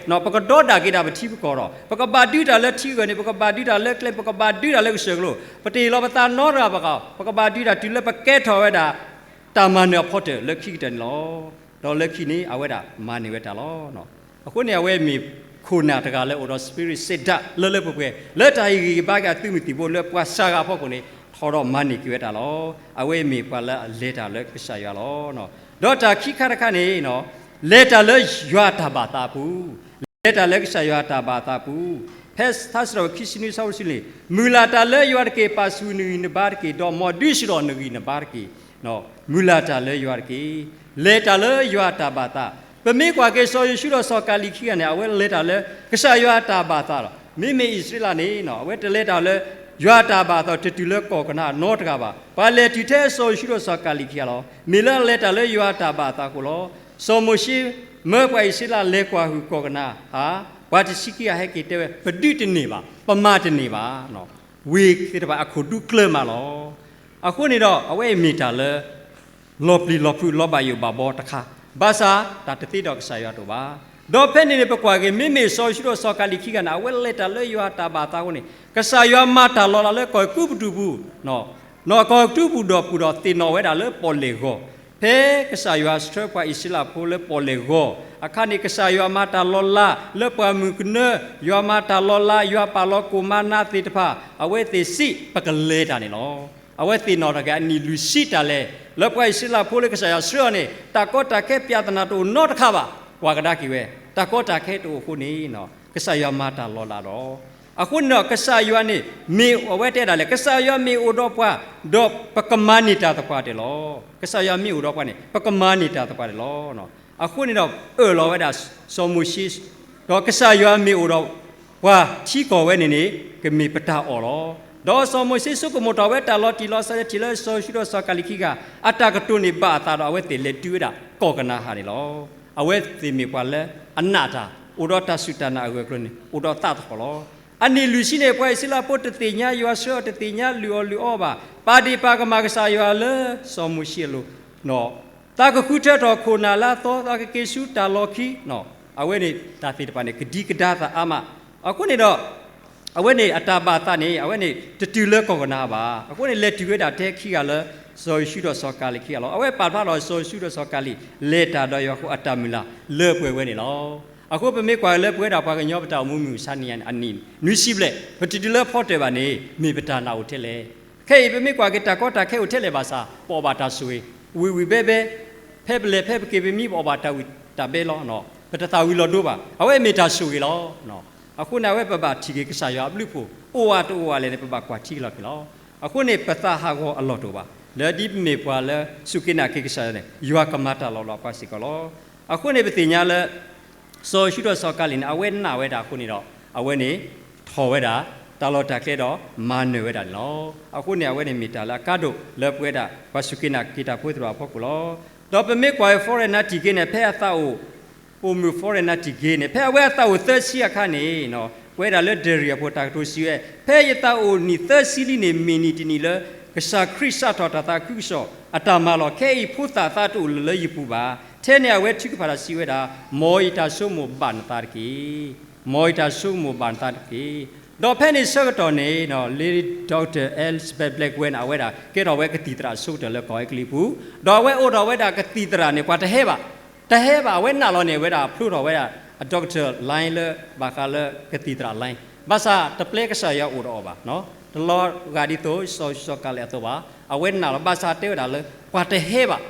ပကဒီဒၣ်က့ၤဒၣ်ပထံပကီၢ်ဒီး ပကဘၣ်ဒုးတၢ်လၢထံဂၢၢ်န့ၣ်, ပကဘၣ်ဒုးတၢ်လၢကျဲ, ပကဘၣ်ဒုးတၢ်လၢကစၢၢ်ကလိ, ပတ့ၢ်လီၤပသးနီတဂၤဘၣ်ဃီ, ပကဘၣ်ဒုးတၢ်တုၤလၢပကဲထီၣ်ဝဲဒၣ် တၢ်မၤနၢၤအဖီတၢၢ်လၢခံကတၢၢ်န့ၣ်လီၤ. ဒီးလၢခံန့ၣ် အဝဲဒၣ်မၤန့ၢ်ဝဲတၢ်လီၤ. အဃိန့ၣ် အဝဲမ့ၢ်ခိၣ်နၢ်တဂၤလၢအိၣ်ဒီး spirit စံးဒၣ်လၢလၢပှဲၤပှဲၤ လၢတၢ်ဟ့ၣ်ဂံၢ်ဟ့ၣ်ဘါက့ၤအသုးမုၢ်သံၣ်ဘိလၢပှၤစှၤဂၤအဖီခိၣ်န့ၣ် ထီၣ်ဒီးမၤန့ၢ်က့ၤဝဲတၢ်လီၤ. အဝဲမ့ၢ်ပှၤလၢအလဲၤတၢ်လၢကစၢ်ယွၤလီၤ. ဒီးတၢ်ခံခါတခါန့ၣ် လဲၤတၢ်လၢယွၤအတၢ်ဘၣ်သးအပူၤ, လဲၤတၢ်လၢကစၢ်ယွၤအတၢ်ဘၣ်သးအပူၤ, ဖဲထါစံးထီၣ်ပတြၢၤခံဆံနွံ ဆၢဖိတဆံလွံၢ်န့ၣ်, မုၢ်လၢ်တၢ်လၢယွၤတက့ၢ်, ပာ်ဆူၣ်နဂံၢ်နဘါတက့ၢ်, ဒီးမ်ဒုးဆူၣ်ထီၣ်နဂံၢ်နဘါတက့ၢ်. မုၢ်လၢ်တၢ်လၢယွၤတက့ၢ်. လဲၤတၢ်လၢယွၤအတၢ်ဘၣ်သး. ပမ့ၢ်ကွၢ်က့ၤစီၤယိၤၡူဒီးစီၤကၤလံၤခံဂၤန့ၣ် အဝဲလဲၤတၢ်လၢကစၢ်ယွၤအတၢ်ဘၣ်သးလီၤ. မ့မ့ၢ်အံၣ်စရ့လးန့ၣ် အဝဲတလဲၤတၢ်လၢယွၤအတၢ်ဘၣ်သး တတုၤလၢကီၢ်ကနၤအၣ်နီတဂၤဘၣ်. ပှၤလဲၤတုၤထဲစီၤယိၤၡူဒီးစီၤကၤလံၤခံဂၤလီၤ. မ့ၢ်လၢအလဲၤတၢ်လၢယွၤအတၢ်ဘၣ်သးအဃိလီၤ. စီၤမိၤၡ့မၢပှၤအံၣ်စရ့လးလဲၤကွၢ်ဟုၣ်ကီၢ်ကနၤဧၣ်, ပှၤတဆံခံဂၤဟဲက့ၤတဲဝဲ, ပဒုးတန့ၢ်ဘၣ်, ပမၤတန့ၢ်ဘၣ်. ဝ့ၢ်သ့ၣ်တဖၣ်အခိၣ်ဒူကျၢၤမးလီၤ. အဃိန့ၣ်ဒီး အဝဲအံၤမ့ၢ်တၢ်လၢ လီၤပျံၤလီၤဖုးလီၤဘၣ်ယိၣ်ဘၣ်ဘီတခါ, ဘၣ်ဆၣ်တၢ်တသ့ဒီးကစၢ်ယွၤတအိၣ်ဘၣ်. ဒီးဖဲန့ၣ်န့ၣ် ပကွၢ်က့ၤ မ့မ့ၢ်စီၤယိၤၡူဒီးစီၤကၤလံၤခံဂၤန့ၣ် အဝဲလဲၤတၢ်လၢယွၤအတၢ်ဘၣ်သးအဃိန့ၣ် ကစၢ်ယွၤမၤတၢ်လီၤလးလၢကီၢ်အဲၤကူပတူးပူၤ, နီၢ်ကီၢ်အဲၤကူပတူးပူၤဒီးပူၤဒီးသ့ၣ်နီၣ်ဝဲဒၣ်လၢပီၣ်လဲၣ်ဂီၤ, ဖဲကစၢ်ယွၤဆှၢပှၤအံၣ်စရ့လးဖိလၢပီၣ်လဲၣ်ဂီၤအခါန့ၣ် ကစၢ်ယွၤမၤတၢ်လီၤလးလၢပှၤမုၢ်ကနၢ, ယွၤမၤတၢ်လီၤလး, ယွၤပာ်လီၤကိၣ်မၤနၤသ့ၣ်တဖၣ်, အဝဲသ့ၣ်စံး ပကလဲၤတၢ်န့ၣ်လီၤ. အဝဲသ့ၣ်နီၣ်ထီၣ်က့ၤအနံၣ်လွံၢ်ဆံတၢ်လဲၤ လၢပှၤအံၣ်စရ့လးဖိလၢကစၢ်ယွၤဆှၢအီၤန့ၣ် တၢ်ကီတၢ်ခဲပျၢ်သနာ်တအိၣ်နီတခါဘၣ်, ပှၤကဒါက့ၤဝဲ, တၢ်ကီတၢ်ခဲတအိၣ်အဃိန့ၣ် ကစၢ်ယွၤမၤတၢ်လီၤလးဒီး အဃိန့ၣ်ဒီး ကစၢ်ယွၤန့ၣ် မ့ၢ်အဝဲတဲဒၣ်လဲၣ်, ကစၢ်ယွၤမ့ၢ်အိၣ်ဒီးပှၤ, ဒီးပကမၤန့ၢ်တၢ်သပှၢ်တၢၢ်လီၤ. ကစၢ်ယွၤမ့ၢ်အိၣ်ဒီးပှၤန့ၣ် ပကမၤန့ၢ်တၢ်သပှၢ်တၢၢ်လီၤ. အဃိန့ၣ်ဒီး အၢၣ်လီၤဝဲဒၣ်စီၤမိၤၡ့, ဒီးကစၢ်ယွၤမ့ၢ်အိၣ်ဒီးပှၤထံကီၢ်ဝဲန့ၣ်န့ၣ် ကမ့ၢ်ပတၢ်အီၣ်လီၤ. ဒီးစီၤမိၤၡ့ဆိကမိၣ်ထီၣ်ဝဲတၢ်လီၤတံၢ်လီၤဆဲးလၢထံၣ်လၢစီၤယိၤၡူဒီးစီၤကၤလံၤခံဂၤ အတၢ်ကတိၤန့ၣ်ဘၣ်အသးဒီး အဝဲသ့ၣ်လဲၤတုၤဝဲဒၣ်ကီၢ်ကနၤအၣ်န့ၣ်လီၤ. အဝဲသ့ၣ်မ့ၢ်ပှၤလၢအနာ်တၢ်, အိၣ်ဒီးတၢ်စူၢ်တၢ်နာ်အဂၢၢ်အကျၢၤန့ၣ် အိၣ်ဒီးသးသဟီၣ်လီၤ. အနံၣ်လွံၢ်ဆံန့ၣ် ပှၤအံၣ်စရ့လးဖိတသ့ၣ်ညါယွၤဆှၢအီၤ, တသ့ၣ်ညါလုၢ်အီၣ်လုၢ်အီဘၣ်, ပာ်ဒ့ၣ်ပာ်ကမၣ်ကစၢ်ယွၤလၢစီၤမိၤၡ့အလိၤ, သးကဃုထၢထီၣ်ခိၣ်နၢ်လၢအသီ, သးကက့ၤဆူတၢ်လီၢ်ခံ, အဝဲန့ၣ်တၢ်သ့ၣ်တဖၣ်န့ၣ် ကဒံကဒါသးအါမး. အဃိန့ၣ်ဒီး အဝဲန့ၣ်အတၢ်ဘၣ်သးန့ၣ် အဝဲန့ၣ်တတုၤလၢကီၢ်ကနၤအၣ်ဘၣ်. အဃိန့ၣ် လဲၤတုၤဝဲဒၣ်ထဲခံဂၤလၢ စီၤယိၤၡူဒီးစီၤကၤလံၤခံဂၤလီၤ. အဝဲပာ်ဖျါထီၣ်စီၤယိၤၡူဒီးစီၤကၤလံၤ လဲၤတၢ်ဒီးယွၤအဃိ အတၢ်မုၢ်လၢ်လၢပှဲၤဝဲန့ၣ်လီၤ. အဃိပမ့ၢ်ကွၢ်လၢပဝဲဒၣ်ပှၤကညီပတၢ်အိၣ်မူမုၢ်မဆါနံၤညါန့ၣ် အနံၣ်နွံဆံဘျဲၣ် ပတတုၤလၢဖီတၢၣ်ဘၣ်န့ၣ် မ့ၢ်ပတၢ်နာ်အိၣ်ထဲလဲၣ်. ခဲအံၤ ပမ့ၢ်ကွၢ်က့ၤတၢ်ကီတၢ်ခဲအိၣ်ထဲလဲၣ်ဘၣ်ဆၣ် ပအီၣ်ဘၣ်တၢ်ဆိၣ်ဂ့ၤ, ဝံၣ်ဝံၣ်ဘဲဘဲ, ဖဲပလဲၤဖဲပက့ၤပမံ ပအီၣ်ဘၣ်တၢ်ဝံၣ်တၢ်ဘဲလီၤ. ပတသၣ်ဝံၤလီၤဒိဘၣ်. အဝဲမ့ၢ်တၢ်ဆိၣ်ဂ့ၤလီၤ. အဃိန့ၣ် အဝဲပဘၣ်ထံၣ်က့ၤကစၢ်ယွၤအဘျုးအဖှိၣ် အိၣ်အါတအိၣ်အါလဲၣ်န့ၣ် ပဘၣ်ကွၢ်ထံက့ၤလီၤက့ၤလီၤ. အဃိန့ၣ် ပသးဟးဂီၤအလီၢ်တအိၣ်ဘၣ်. လၢဒ်ပမ့ၢ်ပှၤလၢစူၢ်က့ၤနာ်က့ၤကစၢ်ယွၤန့ၣ် ယွၤကမၤတၢ်လီၤလးပှၤစ့ၢ်ကီးလီၤ. အဃိန့ၣ်ပသ့ၣ်ညါလၢ စီၤယိၤၡူဒီးစီၤကၤလံၤန့ၣ် အဝဲနာ်ဝဲဒၣ်အဃိန့ၣ်ဒီး အဝဲန့ၣ် ထီၣ်ဝဲဒၣ် တၢ်လီၢ်တၢ်ကျဲဒီး မၤနၢၤဝဲဒၣ်န့ၣ်လီၤ. အဃိန့ၣ် အဝဲန့ၣ်မ့ၢ်တၢ်လၢအကါဒိၣ်လၢပဝဲဒၣ် ပှၤစူၢ်က့ၤနာ်က့ၤတၢ်ဖိသ့ၣ်တဖၣ်အဖီခိၣ်လီၤ. ဒီးပမ့ၢ်ကွၢ်ဝဲ Forrest Nightingale န့ၣ် ဖဲအသးအိၣ် ပိာ်မုၣ် Forrest Nightingale န့ၣ် ဖဲအဝဲအသးအိၣ်သၢဆံအခါန့ၣ် ပဝဲဒၣ်လၢ Derry အပူၤတၢ်ကတိၤစံးဝဲ, ဖဲယသးအိၣ်နံၣ်သၢဆံလံန့ၣ် မ့ၢ်နံၣ်တနံၣ်လၢ ကစၢ်ခရံာ်စးထီၣ်တၢ်သးခုကစီၣ်အတၢ်မၤလီၤ. ခဲအံၤဖိသၣ်သးတအိၣ်လၢၤလၢယပူၤဘၣ်. ထဲန့ၣ်အဝဲထုကဖၣ်တၢ်စံးဝဲဒၣ်, မ်ယတၢ်ဆိကမိၣ်ဘၣ်နသးတက့ၢ်. မ်ယတၢ်ဆိကမိၣ်ဘၣ်နသးတက့ၢ်. ဒီးဖဲန့ၣ်ဆၢကတီၢ်န့ၣ် လၢ Doctor Elizabeth Blackwell န့ၣ် အဝဲဒၣ်ကဲထီၣ်ဝဲကသံၣ်သရၣ်အဆိကတၢၢ်လၢကီၢ်အဲကလံးအပူၤ, ဒီးအဝဲအိးထီၣ်ဝဲဒၣ်ကသံၣ်သရၣ်န့ၣ် ပှၤတဟဲဘၣ် တဟဲဘၣ်. အဝဲနာ်လီၤန့ၣ် အဝဲဒၣ်ဖျိထီၣ်ဝဲဒၣ် Doctor Line လၢဘၣ်ဃးလၢကသံၣ်သရၣ် Line ဘၣ်ဆၣ်တပျဲကစၢ်ယွၤအိၣ်ဒီးအီၤဘၣ်. တလီၤဂာ်ဒ်သိးစီၤယိၤၡူစီၤကၤလံၤအသိးဘၣ်. အဝဲနာ်လီၤ ဘၣ်ဆၣ်တဲဝဲဒၣ်လၢ ပှၤတဟဲဘၣ်.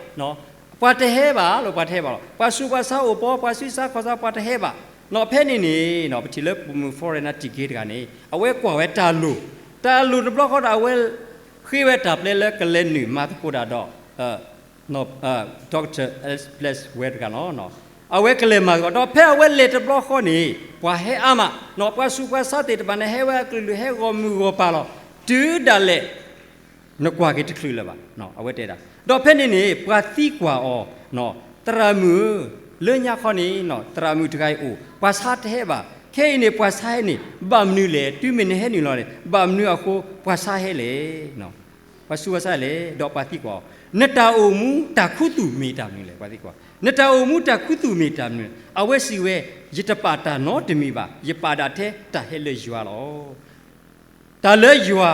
ပှၤတဟဲဘၣ်လၢပှၤတဟဲဘၣ်လီၤ. ပှၤဆူးပှၤဆါအိၣ်ပီ ပှၤဆူးဆါခီၣ်ဆါ ပှၤတဟဲဘၣ်. ဖဲန့ၣ်န့ၣ် ပထံၣ်လၢပိာ်မုၣ် Forrest Nightingale တဂၤန့ၣ် အဝဲကွၢ်ဝဲတၢ်လိၣ်, တၢ်လိၣ်တဘျီဃီဒီး အဝဲဃ့ဝဲတၢ်ပျဲလၢကလဲၤနုာ်မၤသကိးတၢ်ဒီး Doctor Elizabeth Blackwell တဂၤလီၤ. အဝဲကလဲၤမၤသကိး ဒီးဖဲအဝဲလဲၤတဘျီဃီန့ၣ် ပှၤဟဲအါမး, ပှၤဆူးပှၤဆါသ့ၣ်တဖၣ်န့ၣ် ဟဲဝဲအကလုာ်ကလုာ် ဟဲဂီၢ်မုၢ်ဂီၢ်ပၤလီၤ. တုၤဒၣ်လဲာ် နကွၢ်က့ၤတချုးလၢၤဘၣ်, အဝဲတဲဒၣ်. ဒီးဖဲန့ၣ်န့ၣ် ပှၤသံကွၢ်အီၤ, သရၣ်မုၣ်ဧၢ, လၢညါခီန့ၣ် သရၣ်မုၣ်တဂၤအံၤအိၣ် ပှၤဆါတဟဲဘၣ်. ခဲအံၤန့ၣ် ပှၤဆါဟဲန့ၣ် ဘၣ်မနုၤလဲၣ်. တုၤမ့ၢ်နဟဲနုာ်လီၤန့ၣ် ဘၣ်မနုၤအဃိ ပှၤဆါဟဲလဲၣ်. ပှၤဆူးပှၤဆါလဲၣ်, ဒီးပှၤသံကွၢ်အီၤ, နတၢ်အိၣ်မူတၢ်ခူသူၣ်မ့ၢ်တၢ်မနုၤလဲၣ်, ပှၤသံကွၢ်, နတၢ်အိၣ်မူတၢ်ခူသူၣ်မ့ၢ်တၢ်မနုၤလဲၣ်. အဝဲစံးဝဲ, ယတပာ်တၢ်နီတမံၤဘၣ်, ယပာ်ဒၣ်ထဲတၢ်ဟဲလၢယွၤလီၤ. တၢ်လၢယွၤ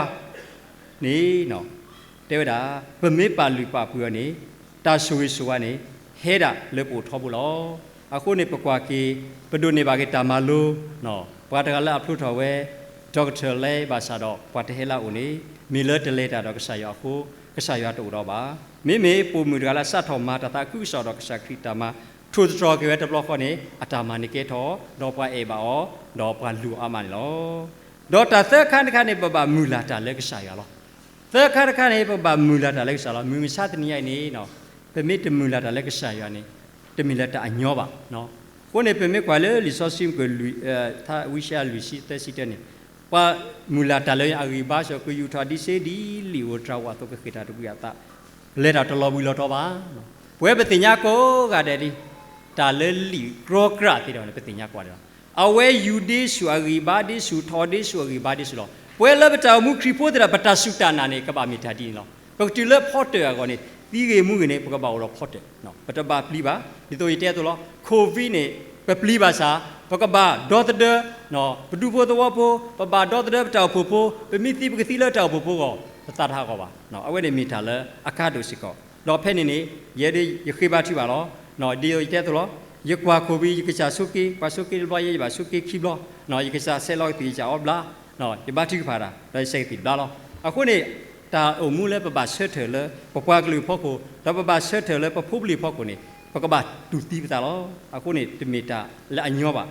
န့ၣ် တဲဝဲဒၣ်, ပမ့ၢ်ပာ်လုၢ်ပာ်ပှ့ၤအီၤန့ၣ်, တၢ်ဆိၣ်ဂ့ၤဆိၣ်ဝါန့ၣ် ဟဲဒၣ်လၢပအိၣ်ထီဘိလီၤ. အဃိန့ၣ် ပကွၢ်က့ၤ, ပဒိးန့ၢ်ဘၣ်က့ၤတၢ်မၤလိ, ပှၤတဂၤလၢအဖျိထီၣ်ဝဲ Doctor လဲဘၣ်ဆၣ်ဒီး ပှၤတဟဲလၢအအိၣ်န့ၣ် မ့ၢ်လၢတလဲၤတၢ်ဒီးကစၢ်ယွၤအဃိ, ကစၢ်ယွၤတအိၣ်ဒီးဘၣ်. မ့မ့ၢ်ပိာ်မုၣ်တဂၤလၢအစးထီၣ်မၤတၢ်သးခုကစီၣ်ဒီးကစၢ်ခရံာ်တၢ်မၤ ထိၣ်သတြီၤက့ၤဝဲတဘျီဃီန့ၣ် အတၢ်မၤန့ၣ်ကဲထီၣ်, ဒီးပှၤအဲၣ်ဘၣ်အီၤ, ဒီးပှၤလူၤအီၤအါမးန့ၣ်လီၤ. ဒီးတၢ်သၢခါတခါန့ၣ် ပဘၣ်မုၢ်လၢ်တၢ်လၢကစၢ်ယွၤလီၤ. သၢခါတခါန့ၣ် ပဘၣ်မုၢ်လၢ်တၢ်လၢကစၢ်လီၤ. မုၢ်မဆါတနံၤညါအံၤန့ၣ် ပမ့ၢ်တမုၢ်လၢ်တၢ်လၢကစၢ်ယွၤန့ၣ် တမ့ၢ်လၢတၢ်အညီဘၣ်. အဃိန့ၣ် ပမ့ၢ်ကွၢ်လၢလံာ်စီဆှံမုၢ်က ထါဝံၡါယၤလွံၢ်ဆံသၢဆံတၢန့ၣ်, ပှၤမုၢ်လၢ်တၢ်လၢအဂံၢ်ဘါစ့ၢ်ကီး ကယူာ်ထီၣ်ဒံးစ့ဒ်လံာ်ဧိၤတြၤဧိၤအသိး ကဃ့ၢ်တၢ်တဘှံးအသး, လဲၤတၢ်တလီၤဘှံးလီၤတီၤဘၣ်. ပဝဲပသ့ၣ်ညါကိးဂၤဒဲးဒ် တၢ်လၢလံာ်ကြီကြၢ်သ့ၣ်တဖၣ်န့ၣ် ပသ့ၣ်ညါကွၢ်ဒီး အဝဲယူၤဒ့ဆူၣ် အဂံၢ်ဘါဒ့ဆူၣ်, ထီၣ်ဒ့ဆူၣ် အဂံၢ်ဘါဒ့ဆူၣ်လီၤ. ပဝဲလၢပတၢ်အိၣ်မူခရံာ်ဖိသ့ၣ်တဖၣ် ပတၢ်စူၢ်တၢ်နာ်န့ၣ် ကဘၣ်မ့ၢ်တၢ်ဒ်န့ၣ်လီၤ. ပကတုၤလၢဖီတၢၣ်အဂီၢ်န့ၣ် သံဂ့ၤမူဂ့ၤန့ၣ် ပကဘၣ်အိၣ်ဒီးဖီတၢၣ်, ပတဘၣ်ပျံၤဘၣ်. ဒ်သိးယတဲအသိးလီၤ, COVID န့ၣ် ပပျံၤဘၣ်ဆၣ် ပကဘၣ်ဒီသဒၢ ပဒူဖိသဝီဖိ, ပဘၣ်ဒီသဒၢပတၢ်အိၣ်ဖှိၣ်ဖိ, ပမ့ၢ်သံပကသံလၢတၢ်အိၣ်ဖှိၣ်ဖိအဂီၢ်, ပသးတဟးဂီၤဘၣ်. အဝဲန့ၣ်မ့ၢ်တၢ်လၢအကါဒိၣ်စ့ၢ်ကီး. ဒီးဖဲန့ၣ်န့ၣ် ယဲဒၣ်ယဃ့ဘါထုကဖၣ်လီၤ. ဒ်သိးယတဲအသိးလီၤ, ယကွၢ် COVID ယကစၢ်ဆိးက့, ပှၤဆိးက့တဘျီ ယဲယဘၣ်ဆိးက့ခံဘျီ, ယကစၢ်ဆဲးလီၤကသံၣ် ယကစၢ်အီဘျါ, ယဘါထုကဖၣ်တၢ် ဒီးယဆဲးကသံၣ်ဘျါလီၤ. အဃိန့ၣ် တၢ်အိၣ်မူလၢပဘၣ်ဆၢထၢၣ်လၢပပှၤကလုာ်အဖီခိၣ် ဒီးပဘၣ်ဆၢထၢၣ်လၢပဖိပလံၤအဖီခိၣ်န့ၣ် ပကဘၣ်တူၢ်သံပသးလီၤ. အဃိန့ၣ် တမ့ၢ်တၢ်လၢအညီဘၣ်.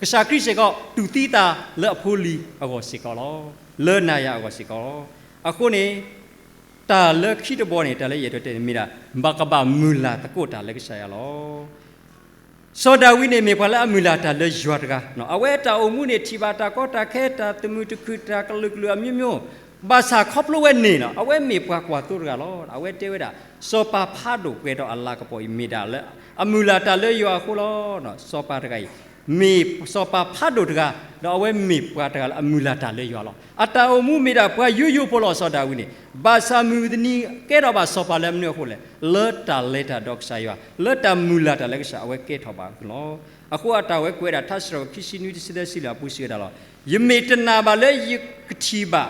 ကစၢ်ခရံာ်စ့ၢ်ကီး တူၢ်သံသးလၢအဖိလံၤအဂီၢ်စ့ၢ်ကီးလီၤ. လၢနၤယၤအဂီၢ်စ့ၢ်ကီးလီၤ. အဃိန့ၣ် တၢ်လၢခံတဘီန့ၣ် တၢ်လၢယအဲၣ်ဒိးတဲန့ၣ်မ့ၢ်ဒၣ် ဘၣ်ကဘၣ်မုၢ်လၢ်သကိးတၢ်လၢကစၢ်ယွၤလီၤ. စီၤဒၤဝံးန့ၣ်မ့ၢ်ပှၤလၢအမုၢ်လၢ်တၢ်လၢယွၤတဂၤ, အဝဲတၢ်အိၣ်မူန့ၣ်ထံၣ်ဘၣ်တၢ်ကီတၢ်ခဲ တၢ်သမုာ်တခုၣ် တၢ်ကလုာ်ကလုာ်အမျိုးမျိုး, ဘၣ်ဆၣ်ခီဖျိဝဲန့ၣ်လီၤ အဝဲမ့ၢ်ပှၤကွၢ်သိတဂၤလီၤ. အဝဲတဲဝဲဒၣ် စီၤပၤဖးဒိၣ်ပှဲၤဒီးအလၤကပီၤအံၤမ့ၢ်ဒၣ်လၢ အမုၢ်လၢ်တၢ်လၢယွၤအဃိလီၤ. စီၤပၤတဂၤအံၤ မ့ၢ်စီၤပၤဖးဒိၣ်တဂၤ, ဒီးအဝဲမ့ၢ်ပှၤတဂၤလၢအမုၢ်လၢ်တၢ်လၢယွၤလီၤ. အတၢ်အိၣ်မူမ့ၢ်ဒၣ်ပှၤယိယိဖိလီၤ. စီၤဒၤဝံးန့ၣ် ဘၣ်ဆၣ်မုၢ်တနံၤကဲထီၣ်ဘၣ်စီၤပၤလၢမနုၤအဃိလဲၣ်, လၢတၢ်လဲၤတၢ်ဒီးကစၢ်ယွၤ, လၢတၢ်မုၢ်လၢ်တၢ်လၢကစၢ် အဝဲကဲထီၣ်ဘၣ်အဃိလီၤ. အဃိအတၢ်ဝဲကွဲးဒၣ် ထါစံးထီၣ်ပတြၢၤ ခံဆံနွံ တဆံသၢ စံးလၢအပူၤစံးဝဲဒၣ်လီၤ. ယမ့ၢ်တနာ်ဘၣ်လၢယကထံၣ်ဘၣ်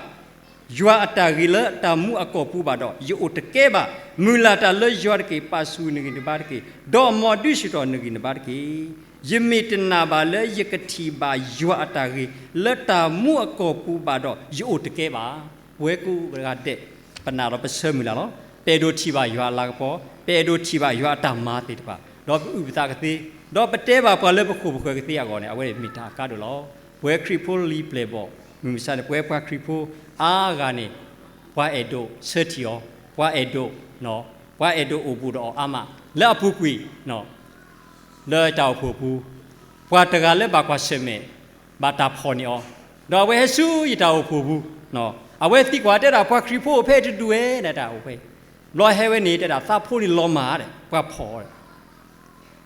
ယွၤအတၢ်ဂ့ၤလၢတၢ်မူအကီၢ်ပူၤဘၣ်ဒီး ယအိၣ်တကဲဘၣ်. မုၢ်လၢ်တၢ်လၢယွၤတက့ၢ်. ပာ်ဆူၣ်နဂံၢ်နဘါတက့ၢ်. ဒီးမ်ဒုးဆူၣ်ထီၣ်နဂံၢ်နဘါတက့ၢ်. ယမ့ၢ်တနာ်ဘၣ်လၢယကထံၣ်ဘၣ်ယွၤအတၢ်ဂ့ၤ လၢတၢ်မူအကီၢ်ပူၤဘၣ်ဒီး ယအိၣ်တကဲဘၣ်. ပဝဲကိးဂၤဒဲး ပနာ်ဒီးပဆၢမုၢ်လၢ်လီၤ. ပအဲၣ်ဒိးထံၣ်ဘၣ်ယွၤအလၤကပီၤ, ပအဲၣ်ဒိးထံၣ်ဘၣ်ယွၤအတၢ်မၤသ့ၣ်တဖၣ်, ဒီးပအုၣ်ပသးကသ့, ဒီးပတဲဘၣ်ပှၤလၢပခိၣ်ပဃၢၤကသ့အဂီၢ်န့ၣ် အဝဲမ့ၢ်တၢ်အကါဒိၣ်လီၤ. ပဝဲခရံာ်ဖိလံၤပျဲၢ်ဘီၣ် မုၢ်မဆါန့ၣ် ပဝဲပှၤခရံာ်ဖိအါဂၤန့ၣ် ပှၤအဲၣ်ဒိးဆၢထံၣ်အီၤ, ပှၤအဲၣ်ဒိး ပှၤအဲၣ်ဒိးအိၣ်ဘူးဒီးအီၤအါမး, လၢအပူၤကွံာ် လၢတၢ်အိၣ်ဖှိၣ်ပူၤ, ပှၤတဂၤလၢဘၣ်ကွၢ်ဆၢၣ်မဲာ် ဘၣ်တၢ်ဖီၣ်န့ၢ်အီၤ, ဒီးအဝဲဟဲဆူယတၢ်အိၣ်ဖှိၣ်ပူၤ, အဝဲသံကွၢ်တဲဒၣ်ပှၤခရံာ်ဖိအိၣ်ဖဲတဒူၣ်ဝဲ နတၢ်အိၣ်ဖှိၣ်, ဘျီဟဲဝဲန့ၣ်တဲဒၣ်သးဖိန့ၣ်လီၤမၢ်ဒီး ပှၤဖီၣ်အီၤ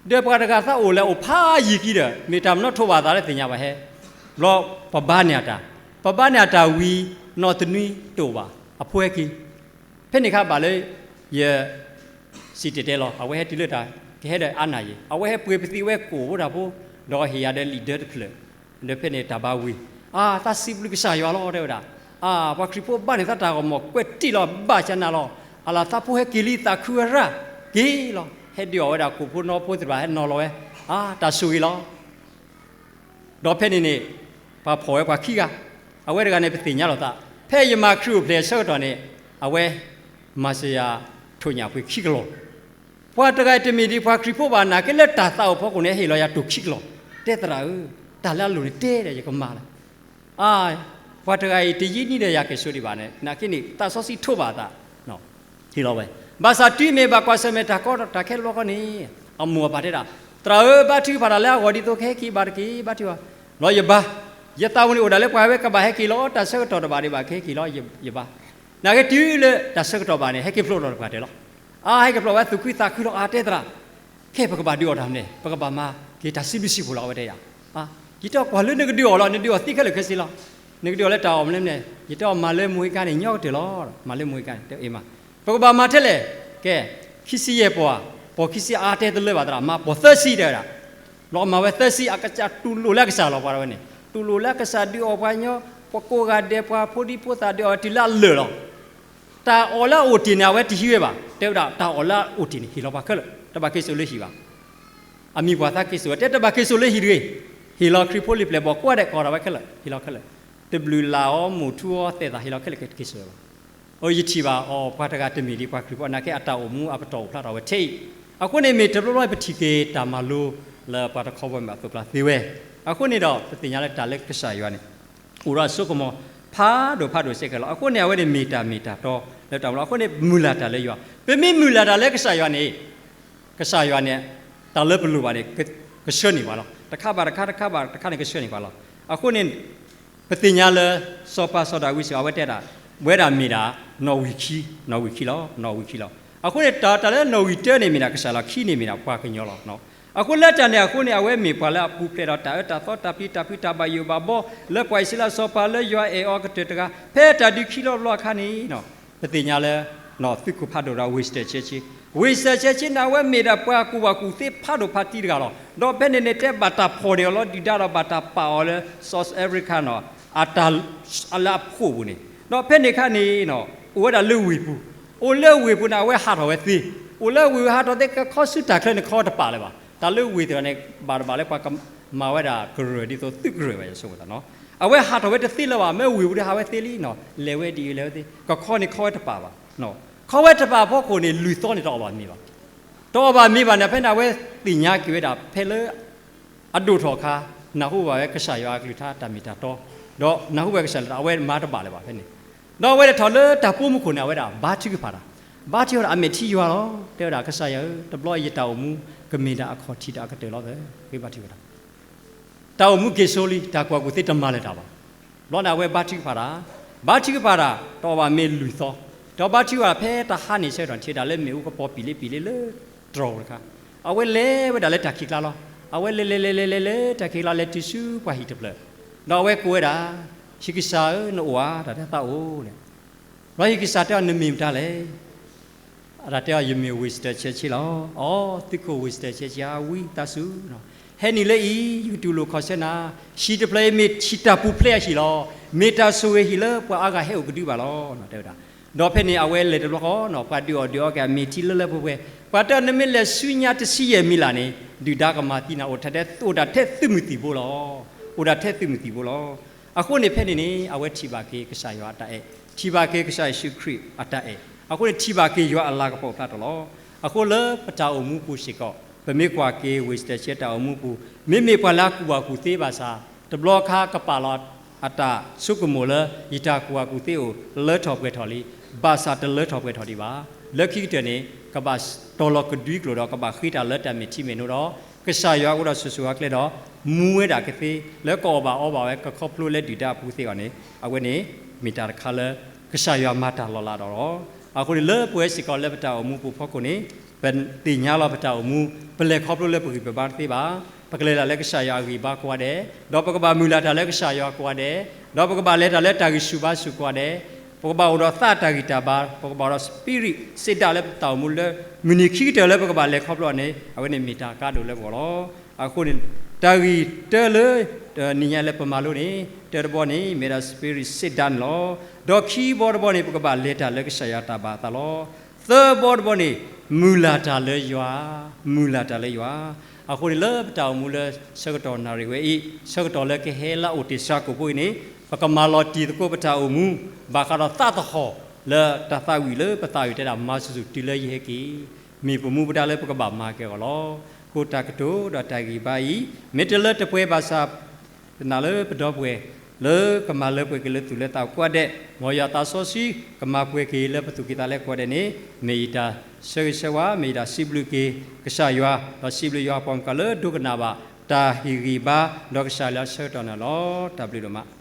ဒီး ဒီးပှၤတဂၤသးအိၣ်လဲၤအိၣ်ဖးယံၤကံဒီး မ့ၢ်တၢ်မနီထိးဘၣ်သးလၢသ့ၣ်ညါဘၣ်ဟဲ, ဘျီပဘါန့ၢ်အတၢ်, ပဘါန့ၢ်အတၢ်ဝံၤ နီၢ်တနွံတအိၣ်ဘၣ် အဖိဟဲက့ၤ, ဖဲန့ၣ်အခါဘၣ်လၢ ယ စံၣ်တဲၤတဲလီၤ အဝဲဟဲတုၤလၢတၢ် ကဟဲဒီးအါနၢ်ယံၤ အဝဲဟဲပှ့ၤပသံဝဲကိၣ်ဖိတၢ်ဖိ, ဒီးဟ့ၣ်ယၤဒီးလံာ်ဒၢတဖျၢၣ်, ဒီးဖဲန့ၣ်တၢ်ဘါဝံၤ, အါ သးစံးဘျုးကစၢ်ယွၤလီၤ တဲဝဲဒၣ်, အါ ပှၤခရံာ်ဖိဘါန့ၢ်သးတၢ်ဂီၤမီၢ် ကွဲးတံၢ်လီၤ ဘၣ်ကနၣ်လီၤ, အလၤသးဖိဟဲက့ၤလံ သးခုဝဲရၣ်က့ၤလီၤ, ဟဲဒုးအီၣ်ဝဲဒၣ်ကိၣ်ဖိနီဖိသ့ၣ်တဖၣ် ဟဲနီၤလီၤဝဲ, အါ တၢ်ဆိၣ်ဂ့ၤလီၤ ဒီးဖဲန့ၣ်န့ၣ် ပှၤဖီၣ်ဝဲပှၤခံဂၤ, အဝဲတဂၤန့ၣ် ပသ့ၣ်ညါလိာ်သး, ဖဲယမၤခရံာ်အိၣ်ဖျဲၣ်အဆၢကတီၢ်န့ၣ် အဝဲ မၤစၢၤယၤ ထိၣ်ညၣ်ပှ့ၤခံကလီၢ်, ပှၤတဂၤအံၤတမ့ၢ်ဒ်ပှၤခရံာ်ဖိဘၣ် နာ်က့လၢတၢ်သးအိၣ်ဖီခိၣ်န့ၣ် ဟ့ၣ်လီၤယၤတိၢ်ခံကလီၢ်, တဲသရၣ်ဧၢ, တၢ်လၢအလိၣ်န့ၣ်တဲဒီးယကမၤလီၤ, အါ ပှၤတဂၤအံၤတယံာ်နံၣ်ဒီးယၤက့ၤစိဒံးဘၣ်န့ၣ် နာ်က့န့ၣ် သးစီဆှံထိးဘၣ်အသး ဟ့ၣ်လီၤဝဲ, ဘၣ်ဆၣ်တုၤမ့ၢ်ဘၣ်ကွၢ်ဆၢၣ်မဲာ်တၢ်ကီတၢ်ခဲတဘျီဃီန့ၣ် အမိၢ်အပၢ်တဲဒၣ်, သရၣ်ဧၢ ဘါထုကဖၣ်တၢ်လၢအဂီၢ်ဒ်သိးကဟဲက့ၤဘၣ်တက့ၢ် ဘါထုကဖၣ်, လီၤယဘါ, ယသးပူၤန့ၣ်အိၣ်ဒၣ်လၢပှၤဝဲကဘၣ်ဟဲက့ၤလီၤ တၢ်ဆၢကတီၢ်တဘၣ်ဒံးဘၣ်ကဟဲက့ၤလီၤ ယဘါ, နာ်က့တုၤလၢတၢ်ဆၢကတီၢ်ဘၣ်န့ၣ် ဟဲက့ၤဖျိးထီၣ်တပှၢ်တၢၢ်လီၤ, အါ ဟဲက့ၤဖျိးဝဲသူၣ်ခုသးခုလီၤ အါ တဲသရၣ်, ခဲပကဘၣ်ဒုးအီၣ်တၢ်မနုၤလဲၣ် ပကဘၣ်မၤက့ၤတၢ်စံးဘျုးစံးဖှိၣ်လီၤ အဝဲတဲယၤ, ယတဲကွၢ်လၢနကဒုးအီၣ်လီၤ နဒုးအီၣ်သံခဲလၢာ်ခဲဆ့လီၤ နကဒုးအီၤလၢတၢ်အီၣ်မနုၤမနုၤ, ယတဲအီၤမၤလၢမိၢ်ဟ့ကါန့ၣ် ညီကတၢၢ်လီၤ. မၤလၢမိၢ်ဟ့ကါန့ၣ် တအ့မး, ပကဘၣ်မၤထဲလဲၣ်. ကဲ, ခံဆံယဲၢ်ပီၢ်, ပီၢ်ခံဆံအါတဲတလၢဘၣ်သရၣ်, မၤပီၢ်သၢဆံတဲဝဲဒၣ်, ဘျီမၤဝဲသၢဆံ အကစၢ်တူၢ်လိာ်လၢအကစၢ်လီၤ ပှၤဝဲန့ၣ်, တူၢ်လိာ်လၢအကစၢ်ဒုးအီၣ်ပှၤညီ, ပှၤကိးဂၤဒဲး ပှၤဖိဒံဖိသၣ်ဒုးအီၣ်ဝဲတုၤလၢအလၢာ်လီၤ. တၢ်အီၣ်လၢအအိၣ်တ့ၢ်န့ၣ် အဝဲတဟံးဝဲဘၣ်, တဲဝဲဒၣ် တၢ်အီၣ်လၢအအိၣ်တ့ၢ်န့ၣ် ဟ့ၣ်လီၤပှၤခဲလၢာ်, တဘၣ်က့ၤစိာ်လၢဟံၣ်ဘၣ်. အမံၤပှၤသးက့ၤစိာ်ဝဲ တဲတဘၣ်က့ၤစိာ်လၢဟံၣ်တဂ့ၤ, ဟ့ၣ်လီၤခရံာ်ဖိလံၤပျဲၢ်ဘီၣ်ကိးဂၤဒဲး ကိးထီၣ်ဝဲခဲလၢာ်, ဟ့ၣ်လီၤခဲလၢာ်, တဘျုးလၢ်အီၤ မိၢ်ထူအီၤ သဲးသး ဟ့ၣ်လီၤခဲလၢာ်က့ၤစိာ်ဝဲဘၣ်. အိ ယထံၣ်ဘၣ်အီၤ ပှၤတဂၤတမ့ၢ်ဒ်ပှၤခရံာ်ဖိ နာ်က့အတၢ်အိၣ်မူအပတီၢ်အိၣ်ဖျါထီၣ်ဝဲထဲအံၤ, အဃိန့ၣ်မ့ၢ်တဘျီဘျီ ပထံၣ်က့ၤတၢ်မၤလိလၢပှၤတခီဘီမုၢ်အသိးပျၢ်သ့ဝဲ, အဃိန့ၣ်ဒီး ပသ့ၣ်ညါလၢတၢ်လၢကစၢ်ယွၤန့ၣ် အိၣ်ဒီးအစိကမီၤ ဖးဒိၣ်ဖးဒိၣ်စဲးကဲလီၤ. အဃိန့ၣ် အဝဲန့ၣ်မ့ၢ်တၢ်မ့ၢ်တၢ်တီလၢတၢ်မူလီၤ. အဃိန့ၣ်မုၢ်လၢ်တၢ်လၢယွၤ, ပမ့ၢ်မုၢ်လၢ်တၢ်လၢကစၢ်ယွၤန့ၣ် ကစၢ်ယွၤန့ၣ် တၢ်လၢပလိၣ်ဘၣ်န့ၣ် ကဆှၢန့ၢ်ပှၤလီၤ. တခါဘၣ်တခါ တခါဘၣ်တခါန့ၣ် ကဆှၢန့ၢ်ပှၤလီၤ. အဃိန့ၣ် ပသ့ၣ်ညါလၢ စီၤပၤစီၤဒၤဝံးစ့ၢ်ကီး အဝဲတဲဒၣ် ဝဲဒၣ်မ့ၢ်ဒၣ် နီၣ်ဝံာ်ခံ, နီၣ်ဝံာ်ခံလီၤ, နီၣ်ဝံာ်ခံလီၤ. အဃိန့ၣ် တၢ်လၢနီၣ်ဝံာ်တၢန့ၣ်မ့ၢ်ဒၣ်ကစၢ်လီၤ, ခံန့ၣ်မ့ၢ်ဒၣ်ပှၤကညီလီၤ. အဃိလၢတၢ်န့ၣ်အဃိန့ၣ် အဝဲမ့ၢ်ပှၤလၢအပူၤဖျဲးဒီးတၢ်အၢတၢ်သီတၢ်ပျံၤတၢ်ဖုးတၢ်ဘၣ်ယိၣ်ဘၣ်ဘီ လၢပှၤအံၣ်စရ့လးစီၤပၤလၢယွၤအဲၣ်အီၤကတၢၢ်တဂၤ ဖဲတၢ်ဒုးခံလီၤဘျီအခါန့ၣ် ပသ့ၣ်ညါလၢ သုးခိၣ်ဖးဒိၣ်ဒီး Winston Churchill, Winston Churchill န့ၣ် အဝဲမ့ၢ်ဒၣ်ပှၤကူၣ်ဘၣ်ကူၣ်သ့ဖးဒိၣ်ဖးထီတဂၤလီၤ. ဒီးဖဲန့ၣ်န့ၣ် တဲဘၣ်တၢ်ဖီၣ်န့ၢ်အီၤလီၤဒုၣ်ဒါဒီးဘၣ်တၢ်ပာ်အီၤလၢ South Africa န့ၣ် အတၢ်လၢအဖှိၣ်ပူၤန့ၣ်, ဒီးဖဲန့ၣ်အခါန့ၣ် အိၣ်ဝဲဒၣ်လၢဝ့ၢ်ပူၤ, အိၣ်လၢဝ့ၢ်ပူၤန့ၣ် အဝဲဟးထီၣ်ဝဲသ့, အိၣ်လၢဝ့ၢ်ပူၤဟးထီၣ်သ့ ကခီဆူတၢ်ချၢန့ၣ် ခီဝဲတပာ်လၢၤဘၣ်. တၢ်လၢဝ့ၢ်သ့ၣ်န့ၣ် ဘၣ်တဘၣ်လၢပှၤကမၤဝဲဒၣ်ကရၢၢ်ဒ်သိးသုးကရၢၢ်ဘၣ် ယဆိကမိၣ်သးန့ၣ်, အဝဲဟးထီၣ်ဝဲတသ့လၢၤဘၣ်, မ့ၢ်ဝ့ၢ်ပူၤဒီးဟးဝဲသ့လံန့ၣ်, လဲၤဝဲဒ်အံၤလဲၤဝဲသ့, ကခီန့ၣ်ခီဝဲတပာ်ဘၣ်. ခီဝဲတပာ်အဖီခိၣ်န့ၣ် လွံၢ်သီန့ၣ်တအီၣ်ဘၣ်မ့ၤဘၣ်, တအီၣ်ဘၣ်မ့ၤဘၣ်န့ၣ် ဖဲန့ၣ် အဝဲသ့ၣ်ညါက့ၤဝဲဒၣ် ဖဲလၢ အဒိၣ်ထီၣ်အခါ နၢ်ဟူဘၣ်ဝဲကစၢ်ယွၤအကလုၢ်ကထါတၢ်မ့ၢ်တၢ်တီ, ဒီးနၢ်ဟူဝဲကစၢ်ယွၤလၢအဝဲမၤတဘၣ်လၢၤဘၣ်ဖဲန့ၣ်, ဒီးအဝဲဒၣ်ထီၣ်လၢတၢ်ပိာ်မုၣ်ခိၣ်န့ၣ် အဝဲဒၣ်ဘါထုကဖၣ်တၢ်, ဘါထုကဖၣ်တၢ် အမဲာ်ထံယွၤလီၤ, တဲဝဲဒၣ် ကစၢ်ယွၤဧၢ, တဘျီအံၤယတၢ်အိၣ်မူ ကမ့ၢ်ဒၣ်အခီၣ်ထံးဒီးအကတၢၢ်လီၤသၢ, ဃ့ဘါထုကဖၣ်တၢ် တၢ်အိၣ်မူက့ၤစိလံ, တၢ်ကူၣ်ဘၣ်ကူၣ်သ့တမၤလၢၤတၢ်ဘၣ်. ဘျီန့ၣ် အဝဲဘါထုကဖၣ်တၢ်, ဘါထုကဖၣ်တၢ် တအီၣ်ဘၣ်မ့ၤလွံၢ်သီ, ဒီးဘါထုကဖၣ်တၢ်ဖဲတဟါန့ၣ်ဆၢကတီၢ် ထံၣ်ဝဲဒၣ်လၢမ့ၣ်အူကပီၤပံာ်လံပံာ်လံလၢတြီၤပူၤတခါ, အဝဲလဲၤဝဲဒၣ်လၢတၢ်ခံးကျါလီၤ. အဝဲလဲၤလဲၤလဲၤလဲၤလဲၤလဲၤ တၢ်ခံးကျါ လဲၤတုၤဆူပှၤဟံၣ်တဖျၢၣ်, ဒီးအဝဲကိးဝဲဒၣ် ဟံၣ်ကစၢ်ဧၢ နအိၣ်ဧါ, တၢ်တဲသးအိၣ်န့ၣ်, ဘျီဟံၣ်ကစၢ်တဲအီၤ နမ့ၢ်မတၤလဲၣ် အတၢ်တဲအီၤ ယမ့ၢ် Winston Churchill လီၤ. အိ သုးခိၣ် Winston Churchill ဧၢ, ဝံသးစူၤ, ဟဲနုာ်လၢအံၤ ယကတူၢ်လိာ်ခီၣ်ဆၢနၤ, ဟံၣ်တဖျၢၣ်အံၤမ့ၢ်ဟံၣ်တၢ်ပူၤဖျဲးအဟံၣ်လီၤ. မ့ၢ်တၢ်ဆိၣ်ဂ့ၤဟံၣ်လၢပှၤအါဂၤဟဲအိၣ်ကဒုဘၣ်လီၤ တဲဝဲဒၣ်. ဒီးဖဲန့ၣ် အဝဲလဲၤတဘျီဃီ ပှၤဒုးအီၣ်ဒုးအီက့ၤအမဲာ်ထံလၢလၢပှဲၤပှဲၤ, ပှၤတဲအီၤ နမ့ၢ်လဲၤဆူညါတဆံယဲၢ်မံလၢ်န့ၣ် ဒုၣ်ဒါကမၤသံနၤ, အိၣ်ထဲ အိၣ်ဒၣ်ထဲသုးမုၢ်သံၣ်ဘိလီၤ. အိၣ်ဒၣ်ထဲသုးမုၢ်သံၣ်ဘိလီၤ. အဃိန့ၣ်ဖဲန့ၣ်န့ၣ် အဝဲထံၣ်ဘၣ်က့ၤကစၢ်ယွၤအတၢ်အဲၣ်, ထံၣ်ဘၣ်က့ၤကစၢ်ယ့ၣ်ၡူးခရံာ်အတၢ်အဲၣ်, အဃိန့ၣ်ထံၣ်ဘၣ်က့ၤယွၤအလၤကပီၤဖျါထီၣ်လီၤ. အဃိလၢပတၢ်အိၣ်မူပူၤစ့ၢ်ကီး ပမ့ၢ်ကွၢ်က့ၤ Winston Churchill တၢ်အိၣ်မူပူၤ, မ့မ့ၢ်ပှၤလၢအကူၣ်ဘၣ်ကူၣ်သ့ဘၣ်ဆၣ် တဘျီခါကပာ်လီၤအတၢ်ဆိကမိၣ်လၢ ယတၢ်ကူၣ်ဘၣ်ကူၣ်သ့အိၣ်လၢထီၣ်ပှဲၤထီၣ်လံ, ဘၣ်ဆၣ်တလၢထီၣ်ပှဲၤထီၣ်ဒံးဘၣ်. လၢခံကတၢၢ်န့ၣ် ကဘၣ်တီၤလီၤကဒွံကျိာ်ဒီး ကဘၣ်ဃ့တၢ်လၢတၢ်မဲာ်ထံမဲာ်နိဒီး ကစၢ်ယွၤအိၣ်ဒီးစိၤစိၤဃၣ်ဃၣ်ကျဲဒီး မူဝဲဒၣ်ကသ့ လၢကအီၣ်ဘၣ်အီဘၣ်ဝဲ ကခီဖျိလၢဒုၣ်ဒါအပူၤသ့အဂီၢ်န့ၣ် အဝဲန့ၣ် မ့ၢ်တၢ်တခါလၢ ကစၢ်ယွၤမၤတၢ်လီၤလးဒီးလီၤ. အဃိန့ၣ်လၢပဝဲစ့ၢ်ကီးလၢပတၢ်အိၣ်မူပူၤဖီခိၣ်န့ၣ် ပသ့ၣ်ညါလီၤပတၢ်အိၣ်မူ, ပလဲၤခီဖျိလၢပဂံၢ်ပဘါတသ့ဘၣ်. ပကလဲၤတၢ်လၢကစၢ်ယွၤအဂံၢ်ဘါကိးဂၤဒဲး, ဒီးပကဘၣ်မုၢ်လၢ်တၢ်လၢကစၢ်ယွၤကိးဂၤဒဲး, ဒီးပကဘၣ်လဲၤတၢ်လၢတၢ်ဂံၢ်ဆူၣ်ဘါဆူၣ်ကိးဂၤဒဲး, ပကဘၣ်အိၣ်ဒီးသးတၢ်ဂံၢ်တၢ်ဘါ, ပကဘၣ်အိၣ်ဒီး spirit စ့ဒၣ်လၢပတၢ်အိၣ်မူလၢ မုၢ်နံၤခံကတၢၢ်လၢပကဘၣ်လဲၤခီဖျိန့ၣ် အဝဲန့ၣ်မ့ၢ်တၢ်ကါဒိၣ်လၢပဂီၢ်လီၤ. အဃိန့ၣ် တၢ်ဂ့ၢ်တၢလၢ နံၤညါလၢပမၤလိန့ၣ် တၢတဘီန့ၣ် မ့ၢ်ဒၣ် spirit စ့ဒၣ်န့ၣ်လီၤ. ဒီးခံဘီတဘီန့ၣ် ပကဘၣ်လဲၤတၢ်လၢကစၢ်ယွၤတၢ်ဘၣ်အသးလီၤ. သၢဘီတဘီန့ၣ် မုၢ်လၢ်တၢ်လၢယွၤ, မုၢ်လၢ်တၢ်လၢယွၤ. အဃိန့ၣ်လၢပတၢ်အိၣ်မူလၢဆၢကတီၢ်နၣ်ရံၣ်ဝဲအံၤ, ဆၢကတီၢ်လၢကဟဲလၢအအိၣ်တ့ၢ်ဆၢကိာ်ဖိအံၤန့ၣ် ပကမၤလီၤတံၢ်သကိးပတၢ်အိၣ်မူ ဘၣ်ဃးဒီးသးသဟီၣ်လၢတၢ်သးဝံၣ်လၢပသးဝံၣ်တဲဒၣ် မၤစူၤစူၤတုၤလၢယဟဲက့ၤ, မ့ၢ်ပမူပဒါလၢပကဘၣ်မၤက့ၤအဂီၢ်လီၤ. ဃိတၢ်ကတိၤဒီးတၢ်ဂံၢ်ဘါအံၤ မ့ၢ်တလၢတပှဲၤဘၣ်ဆၣ် ပနာ်လၢပဒီပုၢ်ဝဲၢ် လၢကမၤလၢပှဲၤက့ၤလၢသူၣ်လၢသးကိးဂၤဒဲး, မ်ယွၤသးစီဆှံ ကမၤပှဲၤက့ၤလၢပသူၣ်ကံၢ်သးလဲကိးဂၤဒဲးန့ၣ် မ့ၢ်ယတၢ်ဆၢဂ့ၤဆၢဝါ, မ့ၢ်ယတၢ်စံးဘျုးက့ၤကစၢ်ယွၤ, ဒီးစံးဘျုးယွၤပှၤမုၣ်ကီၤလၢဒိကနၣ်ဘၣ် တၢ်ဟ့ၣ်ဂံၢ်ဘါ ဒီးကစၢ်လၢအဆၢကတီၢ်န့ၣ်လီၤ. တၢ်ဘျုးဒိၣ်မး.